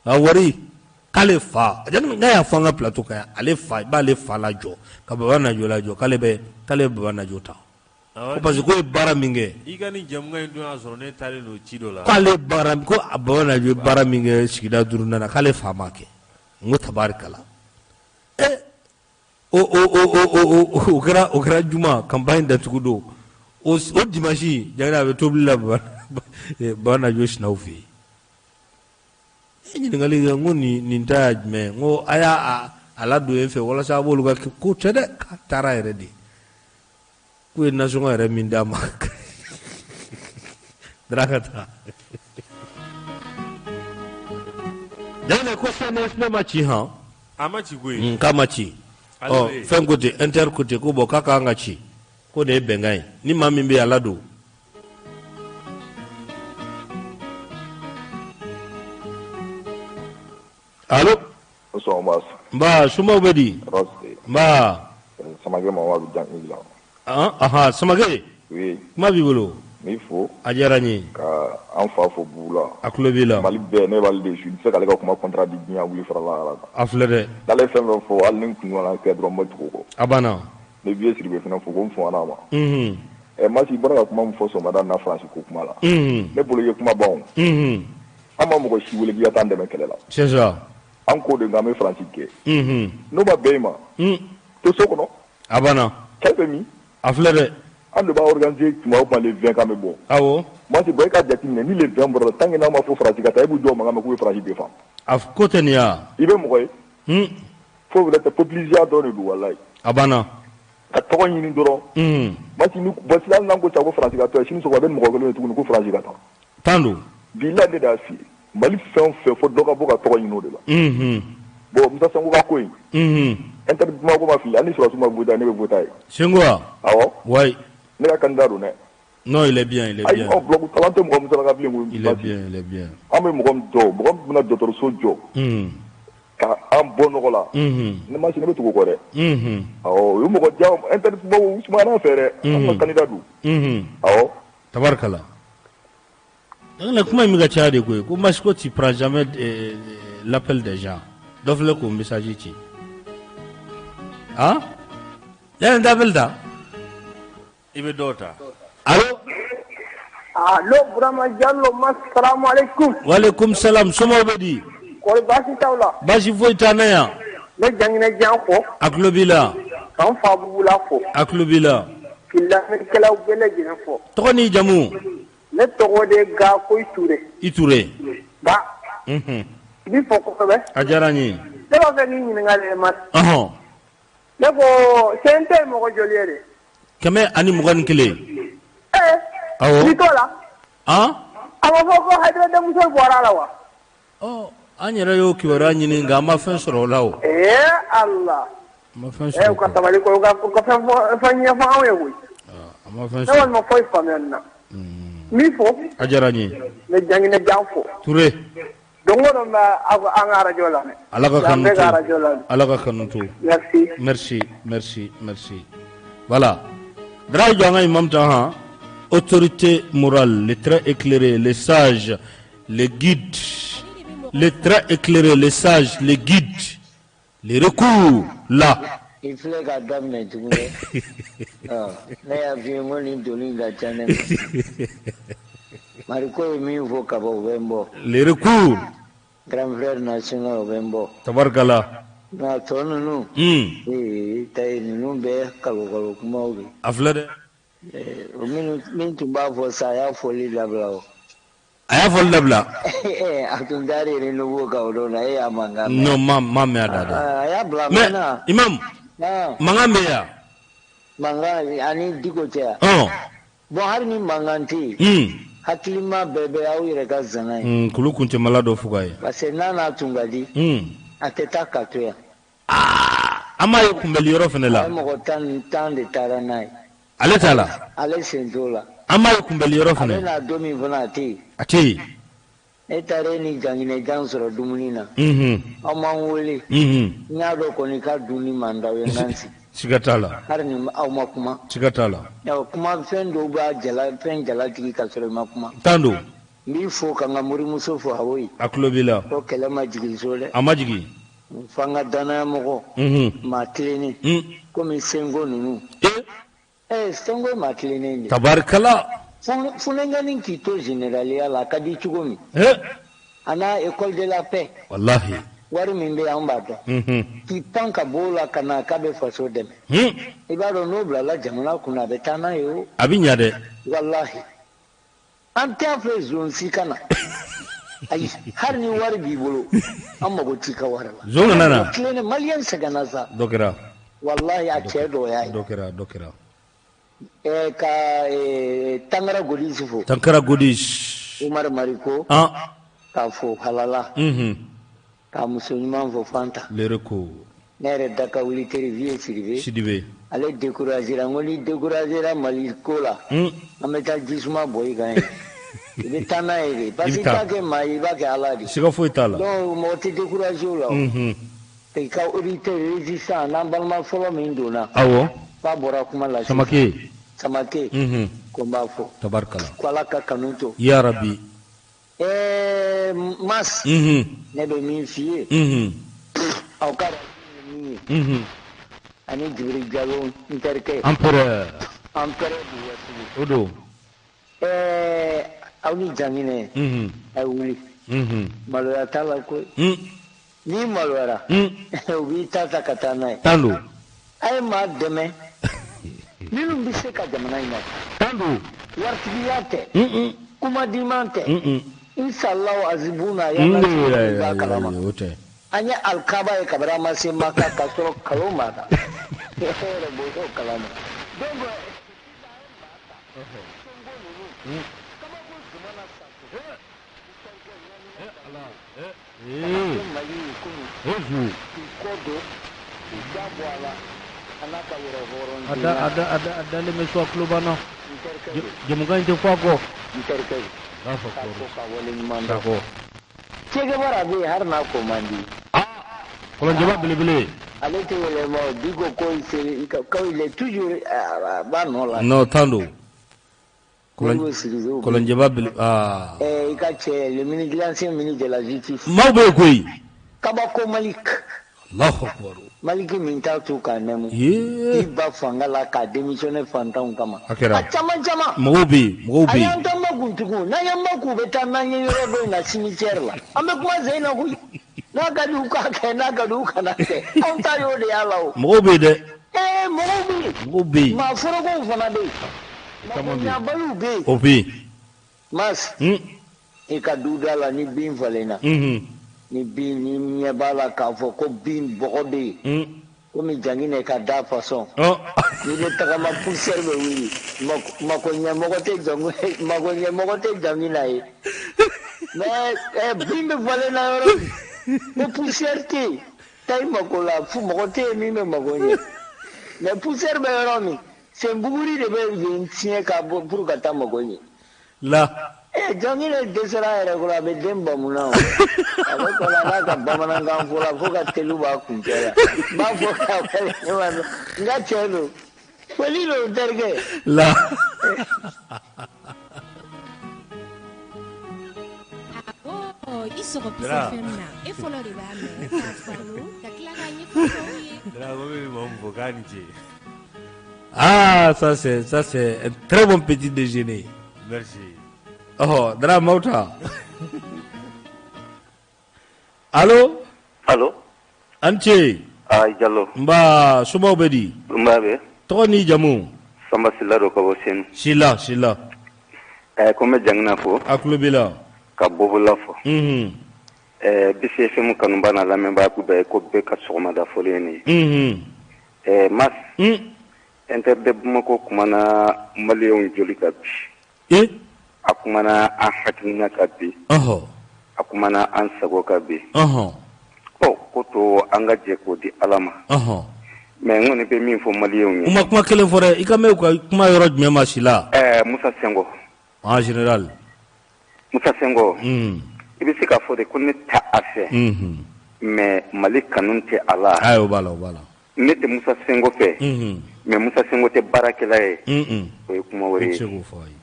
a wari k'ale fa n'a y'a fɔ an ka plateau kan yan ale fa i b'ale fa lajɔ ka Baba Najo lajɔ k'ale bɛ k'ale bɛ Baba Najo ta ko parce que k'o ye baara min kɛ i ka nin jɛmukan in don y'a sɔrɔ ne taalen don ci dɔ la k'ale baara ko Baba Najo ye baara min kɛ sigida duurunan na k'ale fa m'a kɛ n ko tabarikala ɛ o o o o o kɛra o kɛra juma campagne datugu don o o dimanche Janginɛ a bɛ tobili la Baba Najo sinaw fɛ yen ne ye ɲininkali kɛ n ko nin nin ta ye jumɛn ye n ko a y'a a ladon e fɛ walasa a b'olu ka ko tɛ dɛ k'a taara yɛrɛ de k'u ye nasɔngɔ yɛrɛ min d'a ma Dara ka taa Janginɛ ko CNSP ma ci han a ma ci koyi k'a ma ci ɔ fɛn ko ten inter ko ten ko bon k'a ka kan ka ci k'o de ye bɛnkan ye ni maa min bɛ yen a ladon Allo nba somaw bɛ di nba Samakɛ Mamadu Janginɛ ahan Samakɛ oui kuma b'i bolo n b'i fo a diyara n ye ka an fa fo Bugula a tulo b'i la Mali bɛɛ ne b'ale de suit n tɛ se k'ale ka kuma contredit diɲɛ wuli farala ala kan a filɛ dɛ n'ale ye fɛn fɛn fɔ hali ni n kun ɲɔgɔnna kɛ dɔrɔn n bɛ tugu o kɔ a banna n bɛ vieux Sidibe fana fo ko n fɔnna a ma unhun ɛ Masi i bɔra ka kuma min fɔ sɔgɔmada in na Faransi ko kuma la unhun ne bolo i ye kuma ban o unhun An ma mɔgɔ si wele k'i ka taa an dɛmɛ kɛlɛ la. C'est ça. An ko de k'an bɛ Faransi gɛn. Unhun. N'o ma bɛn i ma. Un. To so kɔnɔ. A banna. Kɛlɛ bɛ min? A filɛ dɛ. An de b'a organiser tuma o tuma le 20 k'an bɛ bɔ. Awɔ. Masi bon e k'a jateminɛ ni le 20 bɔra tant que n'aw ma fɔ Faransi ka taa e b'u jɔ mankan mɛn k'u bɛ Faransi défend. A ko tɛ nin ye wa? I bɛ mɔgɔ ye. Un. Fo wɛrɛ tɛ populisme dɔrɔn de don walayi. A banna. Ka tɔgɔ ɲini dɔrɔn. Unhun. Masi ni bon sisan hali n'an ko sisan ko Faransi ka to yan sini sɔgɔma a bɛ ni mɔgɔ kelen ye tuguni ko Faransi ka taa. Tan don. Bilahi ne de y'a f'i ye Mali fɛn o fɛn fo dɔ ka bɔ ka tɔgɔ ɲini o de la. Unhun. Bon Musa Sanko ka ko in. Unhun. Inter Bamako ma fili hali ni sɔrɔdasiw ma voter ne bɛ voter a ye. Senko wa? Awɔ. Wayi. Ne ka candidat don dɛ. Non il est bien, il est bien. Ayi ɔ bloc tala an tɛ mɔgɔ min saraka bilen koyi. Il est bien, il est bien. An bɛ mɔgɔ min dɔn mɔgɔ min bɛna dɔgɔtɔrɔso jɔ. Unhun. Ka an bɔ nɔgɔ la. Unhun. Ne Masi ne bɛ tugu o kɔ dɛ. Unhun. Awɔ o ye mɔgɔ jan Inter Bamako u sumayara an fɛ dɛ. Unhun. An ka candidat don. Unhun. Awɔ. Tabarikala. Ne kuma in bɛ ka caya de koyi ko Masiko tu prends jamais l'appel des gens dɔ filɛ k'o message ci ah yanni n tɛ appel ta i bɛ dɔw ta allo allo Burama Jalo salamu aleykum walekum salam somɔgɔw bɛ di kɔri baasi t'aw la baasi foyi t'an na yan n bɛ Janginɛ Jan fo a tulo b'i la ka n fa Bugula fo a tulo b'i la k'i lamɛnnikɛlaw bɛɛ lajɛlen fo tɔgɔ n'i jamu Ne tɔgɔ de Gakoyi Ture. I Ture. Ba. Unhun. N b'i fo kosɛbɛ. A diyara n ye. Ne b'a fɛ k'i ɲininka de ma. Ɔnhɔn. Ne ko CNT ye mɔgɔ joli ye de? 121. Ee. Awɔ. N'i t'o la. Han? A ma fɔ ko Hayidara denmuso bɔra a la wa? Ɔ an yɛrɛ y'o kibaruya ɲini nka an ma fɛn sɔrɔ o la o. Ee Ala. An ma fɛn Ee sɔrɔ u ka sabali koyi u ka fɛn fɔ fɛn ɲɛfɔ anw ye koyi. An ma fɛn Ne sɔrɔ. kɔni ma foyi faamuya nin na. N b'i fo. A diyara n ye. N bɛ Janginɛ Jan fo. Ture. Don o don n bɛ an ka arajo lamɛn. Ala ka An kanu bɛɛ to. ka arajo lamɛn. Ala ka kanu to. Merci. Merci, merci, merci. Voilà. Dara jɔ an ka imam ta han. Autorité morale, le très éclairé, le sage, le guide, le très éclairé, le sage, le guide, le recours là. I filɛ k'a daminɛ tugun dɛ. Ne y'a f'i ye n ko nin doni ka ca ne ma. Mariko ye min fɔ kaban o bɛ n bɔ. Le recours. Grand frère national o bɛ n bɔ. Tabarikala. Nka tɔ ninnu. Ee tayi ninnu bɛɛ kalokalo kumaw de. A filɛ dɛ. O min tun b'a fɔ sa a y'a fɔli dabila o. A y'a fɔli dabila. A tun taara Renouveau kan o don na e y'a mankan mɛn. Non n m'a mɛn a da dɛ. A y'a bila a mɛnna. Mais imam. Mankan bɛ yan. Mankan ani Diko cɛ wa? Ɔn. Bon hali ni mankan tɛ yen. Hakilima bɛɛ bɛ aw yɛrɛ ka zana ye. Kulu kuncɛmala dɔ fo k'a ye. Parce que n'a n'a tun ka di. A tɛ taa ka to yan. Aa an m'a ye kunbɛli yɔrɔ fana la. A ye mɔgɔ 10 de taara n'a ye. Ale t'a la. Ale sen t'o la. An m'a ye kunbɛli yɔrɔ fana. A bɛ na don min fana a tɛ yen. A tɛ yen. Ne taara e ni Janginɛjan sɔrɔ dumuni na. Aw m'an wele. N y'a dɔn kɔni k'a dunni man d'aw ye n ka n sigi. Siga t'a la. Hali ni aw ma kuma. Siga t'a la. Kuma fɛn dɔw b'a jala fɛn jalatigi ka sɔrɔ i ma kuma. Tan don. N b'i fo ka n ka morimuso fo Awoyi. A tulo b'i la. Ko kɛlɛ ma jigin so dɛ. A ma jigin. Fo an ka dannayamɔgɔ. Maa tilennen. Komi Senko ninnu. Ee Senko ye maa tilennen de ye. Tabarikala. Funɛnkɛnin k'i to généraliya la a ka di cogo min. A n'a école de la paix. Walahi. Wari min bɛ yen an b'a dɔn. K'i pan ka bɔ o la ka na k'a bɛ faso dɛmɛ. I b'a dɔn n'o bilala jamana kunna a bɛ taa n'a ye o. A bɛ ɲɛ dɛ. Walahi. An t'a fɛ zon si ka na. Ayi hali ni wari b'i bolo an mago t'i ka wari la. Zon kana na. Tilennen maliyɛn sɛgɛnna sa. Dɔ kɛra. Walahi a cɛ dɔ y'a ye. Dɔ kɛra dɔ kɛra. Ka Tankara Godisi fo. Tankara Godisi. Umaru Mariko. K'a fo halala. K'a muso ɲuman fo Fanta. Le recours. Ne yɛrɛ daka wuli teri Vieux Sidibe. Sidibe. Ale découragera n ko n'i découragera Mali ko la. An bɛ taa jisuma bɔn i kan yen. I bɛ taa n'a ye de parce que i t'a kɛ maa ye i b'a kɛ Ala de. Siga foyi t'a la. Donc mɔgɔ tɛ découragé o la o. I ka auditeur résistant n'an balima fɔlɔ min donna. Awɔ. F'a bɔra kuma la sisan. Samake. Samake. Ko n b'a fɔ. Tabarikala. Ko Ala ka kanu to. Yarabi. Ɛɛ Mas. Ne bɛ min f'i ye. Aw ka radio ye min ye. Ani Jibiri Jalo n terikɛ. Empereur. Empereur du Wassini. O don. Ɛɛ aw ni Janginɛ. A ye wuli. Maloya t'a la koyi. N'i maloyara. U b'i ta ta ka taa n'a ye. Tan don. A ye maa dɛmɛ minnu bɛ se ka jamana in na. Tan don. Waritigiya tɛ. Kuma diman tɛ. Insalaw azibuna yala b'a kalama. O tɛ. An ye alikaba ye kabini an ma se Maka k'a sɔrɔ kalo ma da. E yɛrɛ b'o kalama. Donc A dalen bɛ so a tulo b'an na jɛmukan in tɛ fɔ a kɔ. D'accord. Che Guevara bɛ yen hali n'a ko man di. Kɔlɔnjɛba belebele. Ale tɛ yɛlɛma o Diko ko ko il est toujours a b'a nɔ la. Non tan don. Kɔlɔnjɛba bele aa. I ka cɛ le ministre l'ancien ministre de la justice. Maaw bɛ yen koyi. Kabako Malik. Alahu akibaru. Maliki min t'a to k'a nɛmu. I ba fanga la k'a démissionner fantanw kama. A kɛra. A caman caman. Mɔgɔw bɛ yen mɔgɔw bɛ yen. A y'an ta makun tugun n'an y'an makun u bɛ taa n'an ye yɔrɔ dɔ in na cimetière la. An bɛ kuma sen na koyi. N'a ka di u k'a kɛ n'a ka di u kana kɛ. Anw ta y'o de y'a la o. Mɔgɔw bɛ yen dɛ. Ee mɔgɔw bɛ yen. Mɔgɔw bɛ yen. Maa forokow fana bɛ yen. Magoɲabaliw bɛ yen. O bɛ yen. Mas. I ka duda la ni bin falenna. Ni bin ni ɲɛ b'a la k'a fɔ ko bin bɔgɔ bɛ yen. Komi Janginɛ ka da façon. N'i bɛ tagama poussière bɛ wuli. Makoɲɛmɔgɔ tɛ makoɲɛmɔgɔ tɛ Janginɛ ye. Mais bin bɛ falenna yɔrɔ min. Ko poussière tɛ yen. Taa i mako la fo mɔgɔ tɛ yen min bɛ mako ɲɛ. Mais poussière bɛ yɔrɔ min. Sen buguri de bɛ yen tiɲɛ ka bɔ pour ka taa mako ɲɛ. La. Janginɛ dɛsɛra a yɛrɛ kɔrɔ a bɛ den bamu na o. A bɛ kɔnɔ a b'a ka bamanankan fɔ la fo ka telu b'a kuncɛ la. N b'a fɔ k'a n ka cɛ don. Foli don n terikɛ. La. sɔgɔ Peace FM na e fɔlɔ de b'a mɛn k'a faamu ka tila k'a ɲɛfɔ tɔw ye. Dra ko bɛ maa min fo k'a ni ce. Ah, ça c'est un très bon petit déjeuner. Merci. Ɔhɔ, Dra maaw ta. Allo? Allo? A ni ce. Ah Jalo. Nba, somaw bɛ di? Nba bɛ. Tɔgɔ n'i jamu? Sanba Sila don ka bɔ Senu. Sila, Sila. Ɛ ko n bɛ Janginɛ fo. A tulo b'i la. Ka Bobola fo. Unhun. Ɛɛ Bisi FM kanuba n'a lamɛnbaa bɛɛ ko bɛɛ ka sɔgɔmada foli ye nin ye. Unhun. Ɛɛ Mas. Un. Inter de Bamako kumana maliyɛnw joli kan bi. E? A kumana an hakilina kan bi. Ɔhɔ. A kumana an sago kan bi. Ɔhɔn. Ɔ ko to an ka jɛ k'o di Ala ma. Ɔhɔn. Mais n kɔni bɛ min fɔ maliyɛnw ye. U ma kuma kelen fɔ dɛ, i kan bɛ u ka kuma yɔrɔ jumɛn ma Sila? Ɛɛ Musa Senko. En général. Musa Senko. Un. I bɛ se k'a fɔ de ko ne t'a a fɛ. Unhun. Mais Mali kanu tɛ a la. Ayi o b'a la o b'a la. Ne tɛ Musa Senko fɛ. Unhun. Mais Musa Senko tɛ baarakɛla ye. Un un. O ye kuma wɛrɛ ye. I tɛ se k'o fɔ ayi.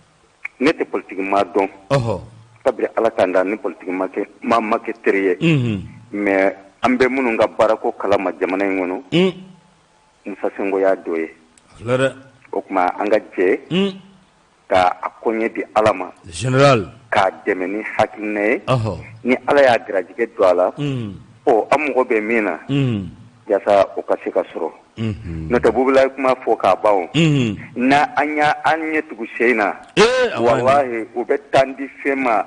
Ne tɛ politique maa dɔn. Ɔhɔ. Kabini Ala k'an da ni politique ma kɛ maa ma kɛ teri ye. Unhun. Mais an bɛ minnu ka baarako kalama jamana in kɔnɔ. Un. Musa Senko y'a dɔ ye. A filɛ dɛ. O tuma an ka jɛ. Un. Ka a koɲɛ di Ala ma. Général. K'a dɛmɛ ni hakilina ye. Ɔhɔ. Ni Ala y'a garijɛgɛ don a la. Unhun. Ɔ an mago bɛ min na. Unhun. Yasa o ka se ka sɔrɔ. Unhun. N'o tɛ Bubula ye kuma fɔ k'a ban o. Unhun. N'a an y'a an ɲɛ tugu sɛ in na. Ee a ma ɲi dɛ. Walahi u bɛ taa di fɛn ma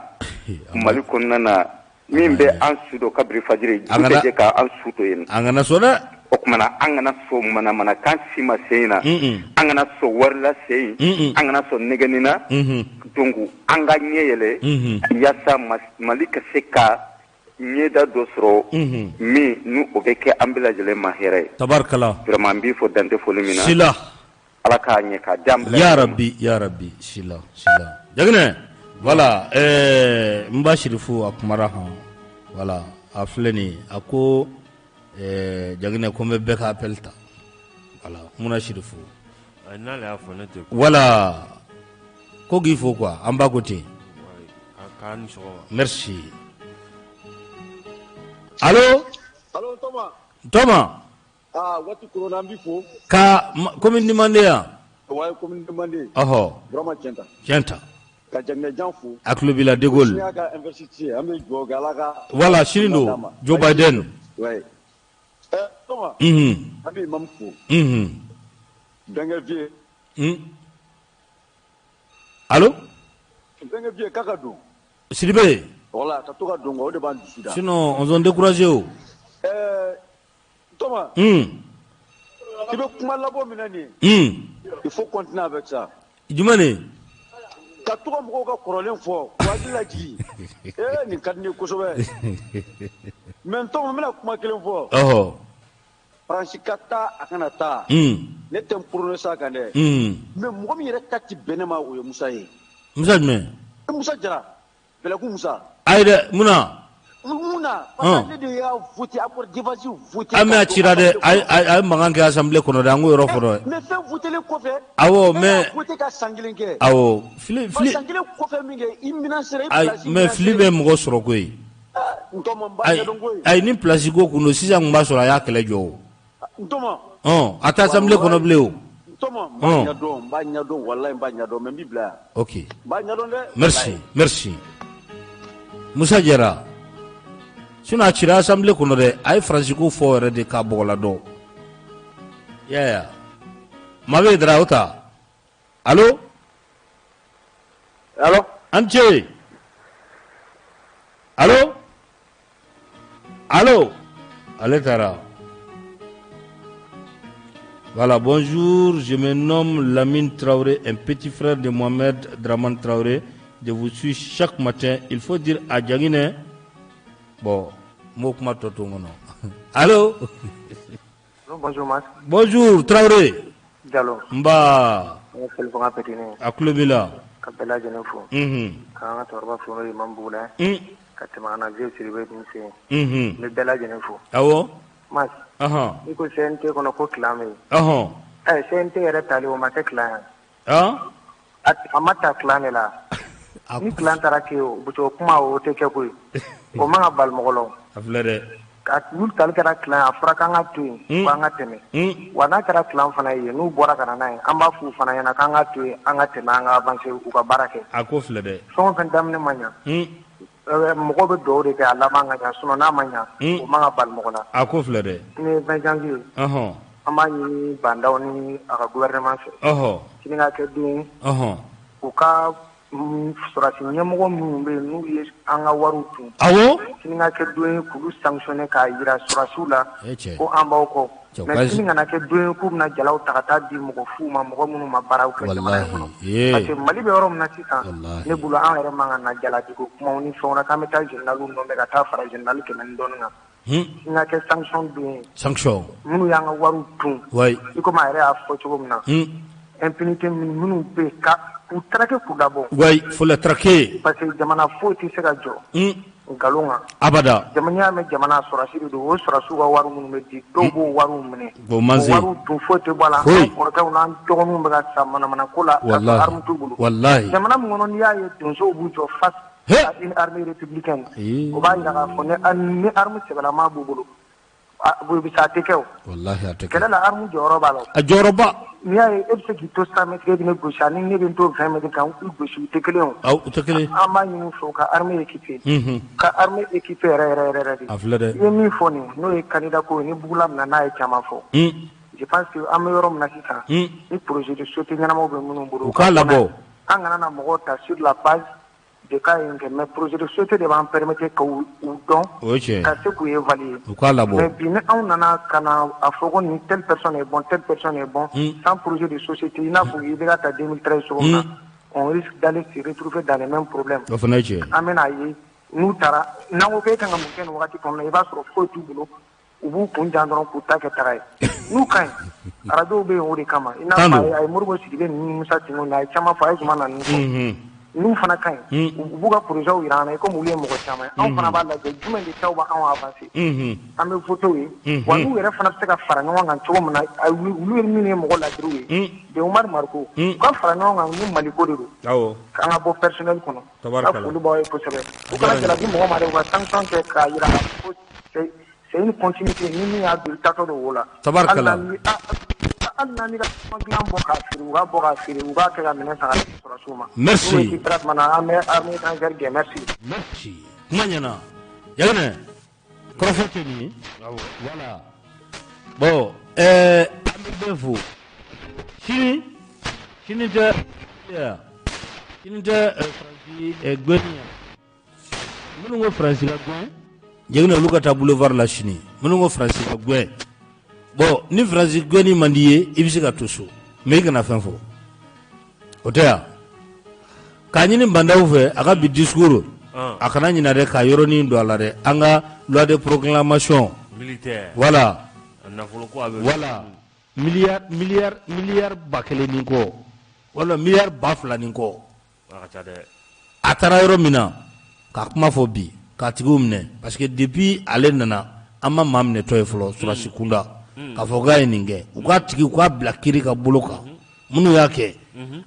Mali kɔnɔna na min bɛ an su don kabiri fajiri An ju kana bɛ jɛ k'an su to yen. An kana sɔn dɛ. O tuma na an kana sɔn manamanakan si ma sen in na. Un-un. An kana sɔn warila sen in. Un-un. An kana sɔn nɛgɛnni na. Unhun. Donc an ka ɲɛ yɛlɛ. Unhun. Yasa Mali ka se ka ɲɛda dɔ sɔrɔ. Unhun. Min ni o bɛ kɛ an bɛɛ lajɛlen ma hɛrɛ ye. Tabarikala. Vraiment n b'i fo dan tɛ foli min na. Sila. Ala k'a ɲɛ k'a di an bɛɛ lajɛlen ma. Yarabi yarabi Sila Sila Jaginɛ voilà ɛɛ n ba Sirifu a kumara han voilà a filɛ nin ye a ko ɛɛ Jaginɛ ko n bɛ bɛɛ ka appel ta voilà Muna Sirifu N'ale y'a fɔ ne tɛ voilà ko k'i fo quoi an ba ko ten k'a ni sɔgɔma merci allo Allo Tɔma Tɔma aa waati koronna an b'i fo ka commune de Manden yan ouais commune de Manden ɔhɔ Burama Tiɲɛta Tiɲɛta ka Jaginɛjan fo a tulo b'i la De Gaulle sini y'a ka investiture an bɛ dugawu kɛ Ala ka voilà sini don Joe Biden ouais ɛ Tɔma unhun an bɛ imam fo unhun Bɛnkɛ Vieux un allo Bɛnkɛ Vieux k'a ka don Sidibe voilà ka to ka don quoi o de b'an dusu da sinon on sont découragés o ɛɛ Tɔma un i bɛ kuma labɔ min na nin ye un il faut continuer avec ça jumɛn de ka to ka mɔgɔw ka kɔrɔlen fɔ k'u hakili lajigin ee nin ka di ne ye kosɛbɛ mais Tɔma n bɛna kuma kelen fɔ ɔhɔ Faransi ka taa a kana taa un ne tɛ n prononcer a kan dɛ un mais mɔgɔ min yɛrɛ ta ti bɛn ne ma o ye Musa ye Musa jumɛn Musa Jara Bɛlɛku Musa ayi dɛ mun na mun na parce que ne de y'a voté accord d'Évasy voté ah mais a cira dɛ a ye mankan kɛ assemblée kɔnɔ dɛ an k'o yɔrɔ fɔ dɛ mais fɛn votélen kɔfɛ awɔ mais voté ka san kelen kɛ awɔ fili fili san kelen kɔfɛ min kɛ i menacera i place mais fili bɛ mɔgɔ sɔrɔ koyi Ntɔmɔ n b'a ɲɛdɔn koyi ayi ni place ko kun don sisan tun b'a sɔrɔ a y'a kɛlɛ jɔ o Ntɔmɔ ɔn a tɛ assemblée kɔnɔ bilen o Ntɔmɔ n b'a ɲɛdɔn n b'a ɲɛdɔn walahi n b'a ɲɛdɔn mais n b'i bila yan ok n b'a ɲɛdɔn dɛ merci merci Musa Jara sinon a cira assemblée kɔnɔ dɛ a ye faransi ko fɔ yɛrɛ de k'a bɔgɔla dɔn i y'a ye wa maa bɛ yen Dara o ta allo allo an ce allo allo ale taara Voilà, bonjour, je me nomme Lamine Traoré, un petit frère de Mohamed Draman Traoré. Je vous suis chaque matin. Il faut dire à Djangine, bon, m'o kuma tɔ to n kɔnɔ. Allo Bonjour Mas. Bonjour Traoré. Jalo. Nba. Ne ye Selifaga Petini ye. A tulo b'i la. Ka bɛɛ lajɛlen fo. Unhun. K'an ka cɛkɔrɔba fo n'o ye Imam Bugula ye. Un. Ka tɛmɛ an na Vieux Sidibe ninnu fɛ yen. Unhun. N bɛ bɛɛ lajɛlen fo. Awɔ. Mas. Ɔhɔn. N'i ko CNT kɔnɔ ko clan bɛ yen. Ɔhɔn. Ɛ CNT yɛrɛ tali o ma kɛ clan ye. An? A ma ta clan de la. Ni clan taara kɛ o o kuma o tɛ kɛ koyi o man ka bali mɔgɔ la o. A filɛ dɛ. N'u tali kɛra clan ye a fɔra k'an ka to yen ko an ka tɛmɛ wa n'a kɛra clan fana ye n'u bɔra ka na n'a ye an b'a f'u fana ɲɛna k'an ka to yen an ka tɛmɛ an ka avancer u ka baara kɛ. A ko filɛ dɛ. Fɛn o fɛn daminɛ ma ɲɛ mɔgɔw bɛ dugawu de kɛ a laban ka ɲɛ sinon n'a ma ɲɛ o man ka bali mɔgɔ la. A ko filɛ dɛ. Sini ye 20 janvier ye. Ɔnhɔn. An b'a ɲini Ba Ndaw ni a ka gouvernement fɛ. Ɔhɔ. Sini ka kɛ don ye. Ɔhɔn. U ka sɔrɔdasi ɲɛmɔgɔ minnu bɛ yen n'u ye an ka wariw dun. Awɔ. Sini ka kɛ don ye k'olu sanctionner k'a jira sɔrɔdasiw la. Ee cɛ. Ko an b'aw kɔ. Cɛ, Mais sini kana kɛ don ye k'u bɛna jalaw ta ka taa di mɔgɔ fuw ma mɔgɔ minnu ma baaraw kɛ jamana in kɔnɔ. Walahi ee. Parce que Mali bɛ yɔrɔ min na sisan. Walahi. Ne bolo an yɛrɛ man ka na jaladiko kumaw ni fɛnw na k'an bɛ taa général nɔfɛ ka taa fara général 100 ni dɔɔnin kan. Sini ka kɛ sanction don ye. Sanction. Minnu y'an ka wariw dun. Wayi. I komi a yɛrɛ y'a fɔ cogo min na. Impunité minnu bɛ yen ka k'u traquer k'u labɔ. Wayi, faut les traquer. Parce que jamana foyi tɛ se ka jɔ. Nkalon kan. Abada. Jamana n'i y'a mɛn jamana sɔrɔdasi de don o sɔrɔdasiw ka wari minnu bɛ di dɔw b'o wariw minɛ. O man se. O wariw dun foyi tɛ bɔ a la. Foyi. An kɔrɔkɛw n'an dɔgɔninw bɛ ka sa manamana ko la. Walahi. K'a sɔrɔ arme t'u bolo. Walahi. Jamana min kɔnɔ n'i y'a ye donsow b'u jɔ face à une armée républicaine. Ee. O b'a jira k'a fɔ ni arme sɛbɛlama b'u bolo a tɛ kɛ o. Walahi a tɛ kɛ. Kɛlɛ la arme jɔyɔrɔ b'a la o. A jɔyɔrɔba. N'i y'a ye e bɛ se k'i to 100 mètres e bɛ ne gosi ani ne bɛ n to 20 mètres kan i gosi u tɛ kelen ye o. Awɔ u tɛ kelen ye. An b'a ɲini u fɛ u ka armée équiper. Unhun. Ka armée équiper yɛrɛ yɛrɛ yɛrɛ de. A filɛ dɛ. I ye min fɔ nin ye n'o ye candidat ko ye ni Bugula minɛ n'a ye caman fɔ. Je pense que an bɛ yɔrɔ min na sisan. Ni projet de société ɲɛnamaw bɛ minnu bolo. U k'a labɔ. An kana na mɔgɔw ta sur la base de k'a ye nin kɛ mais projet de société de b'an permettre ka u dɔn. O ye tiɲɛ ye. Ka se k'u évaluer. U k'a labɔ. Mais bi ni anw nana ka na a fɔ ko nin telle personne est bon telle personne est bon. Sans projet de société i n'a fɔ IBK ta 2013 cogo min na. On risque d'aller se retrouver dans les mêmes problèmes. O fana ye tiɲɛ ye. An bɛn'a ye n'u taara n'an ko k'e kan ka mun kɛ nin wagati kɔnɔ i b'a sɔrɔ foyi t'u bolo. U b'u kun jan dɔrɔn k'u ta kɛ taga ye n'u ka ɲi arajow bɛ yen o de kama i n'a fɔ a ye Modibo Sidibe ninnu ni Musa Tinko ninnu a ye caman fɔ a ye Zumana ninnu fɔ n'u fana ka ɲi u b'u ka projets jira an na i komi olu ye mɔgɔ caman ye anw fana b'a lajɛ jumɛn de taw b'anw avancer an bɛ voter u ye wa n'u yɛrɛ fana bɛ se ka fara ɲɔgɔn kan cogo min na olu ye minnu ye mɔgɔ ladiriw ye de Umaru Mariko u ka fara ɲɔgɔn kan ni Maliko de don k'an ka bɔ personnel kɔnɔ n ka foli b'aw ye kosɛbɛ u kana jalaki mɔgɔ ma dɛ u ka sanction kɛ k'a jira k'a fɔ ko c'est une continuité ni min y'a don i taatɔ don wo la Tabarikala. hali n'an bɛ ka dilan bɔ k'a feere u k'a bɔ k'a feere u k'a kɛ ka minɛn san ka di sɔrɔdasiw ma. Merci. N'u récupérera tuma na an bɛ armée étrangère gɛn merci. Merci. Kuma ɲɛna. Yaginɛ kɔrɔfɔ tɛ nin ye. Voilà. Bon an bɛ bɛɛ fo. Sini sini tɛ sini tɛ Faransi gɛnni ye. Minnu ko Faransi ka gɛn Yaginɛ olu ka taa boulevard la sini minnu ko Faransi ka gɛn bon ni Faransi gɛnni man di i ye i bɛ se ka to so mais i kana fɛn fɔ o tɛ yan k'a ɲini Ba Ndaw fɛ a ka bi discours a kana ɲinɛ dɛ ka yɔrɔnin don a la dɛ an ka loi de programmation militaire voilà voilà miliyari 1000 ni kɔ wala miliyari 2000 ni kɔ a taara yɔrɔ min na ka kuma fɔ bi k'a tigiw minɛ parce que depuis ale nana an ma maa minɛtɔ ye fɔlɔ sɔrɔdasi kunda k'a fɔ k'a ye nin kɛ u k'a tigi u k'a bila kiri ka bolo kan minnu y'a kɛ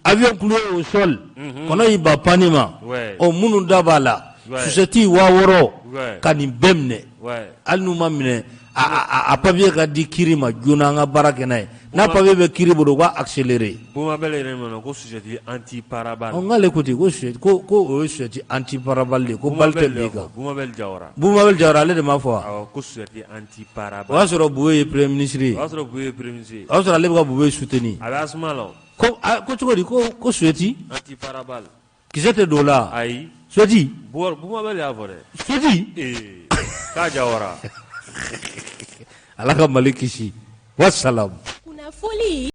avion cloué au sol kɔnɔ y'i ban panni ma ɔ minnu da b'a la sucette 6000 ka nin bɛɛ minɛ hali n'u ma minɛ a papier ka di kiri ma joona an ka baara kɛ n'a ye n'a papier bɛ kiri bolo u ka accélérer Bumabel yɛrɛ ma ko sucette anti pare-balles n'ale ko ten ko ko o ye sucette anti pare-balles de ye ko balle tɛ bin i kan Bumabel Jawara Bumabel Jawara ale de m'a fɔ wa ko sucette anti pare-balles o y'a sɔrɔ Buye ye premier ministre ye o y'a sɔrɔ Buye ye premier ministre ye o y'a sɔrɔ ale bɛ ka Buye soutenir a bɛ ASMA la ko ko cogo di ko sucette anti pare-balles kisɛ tɛ don o la ayi sucette Bumabel y'a fɔ dɛ sucette ee k'a Jawara Ala ka Mali kisi wasalamu kunnafoli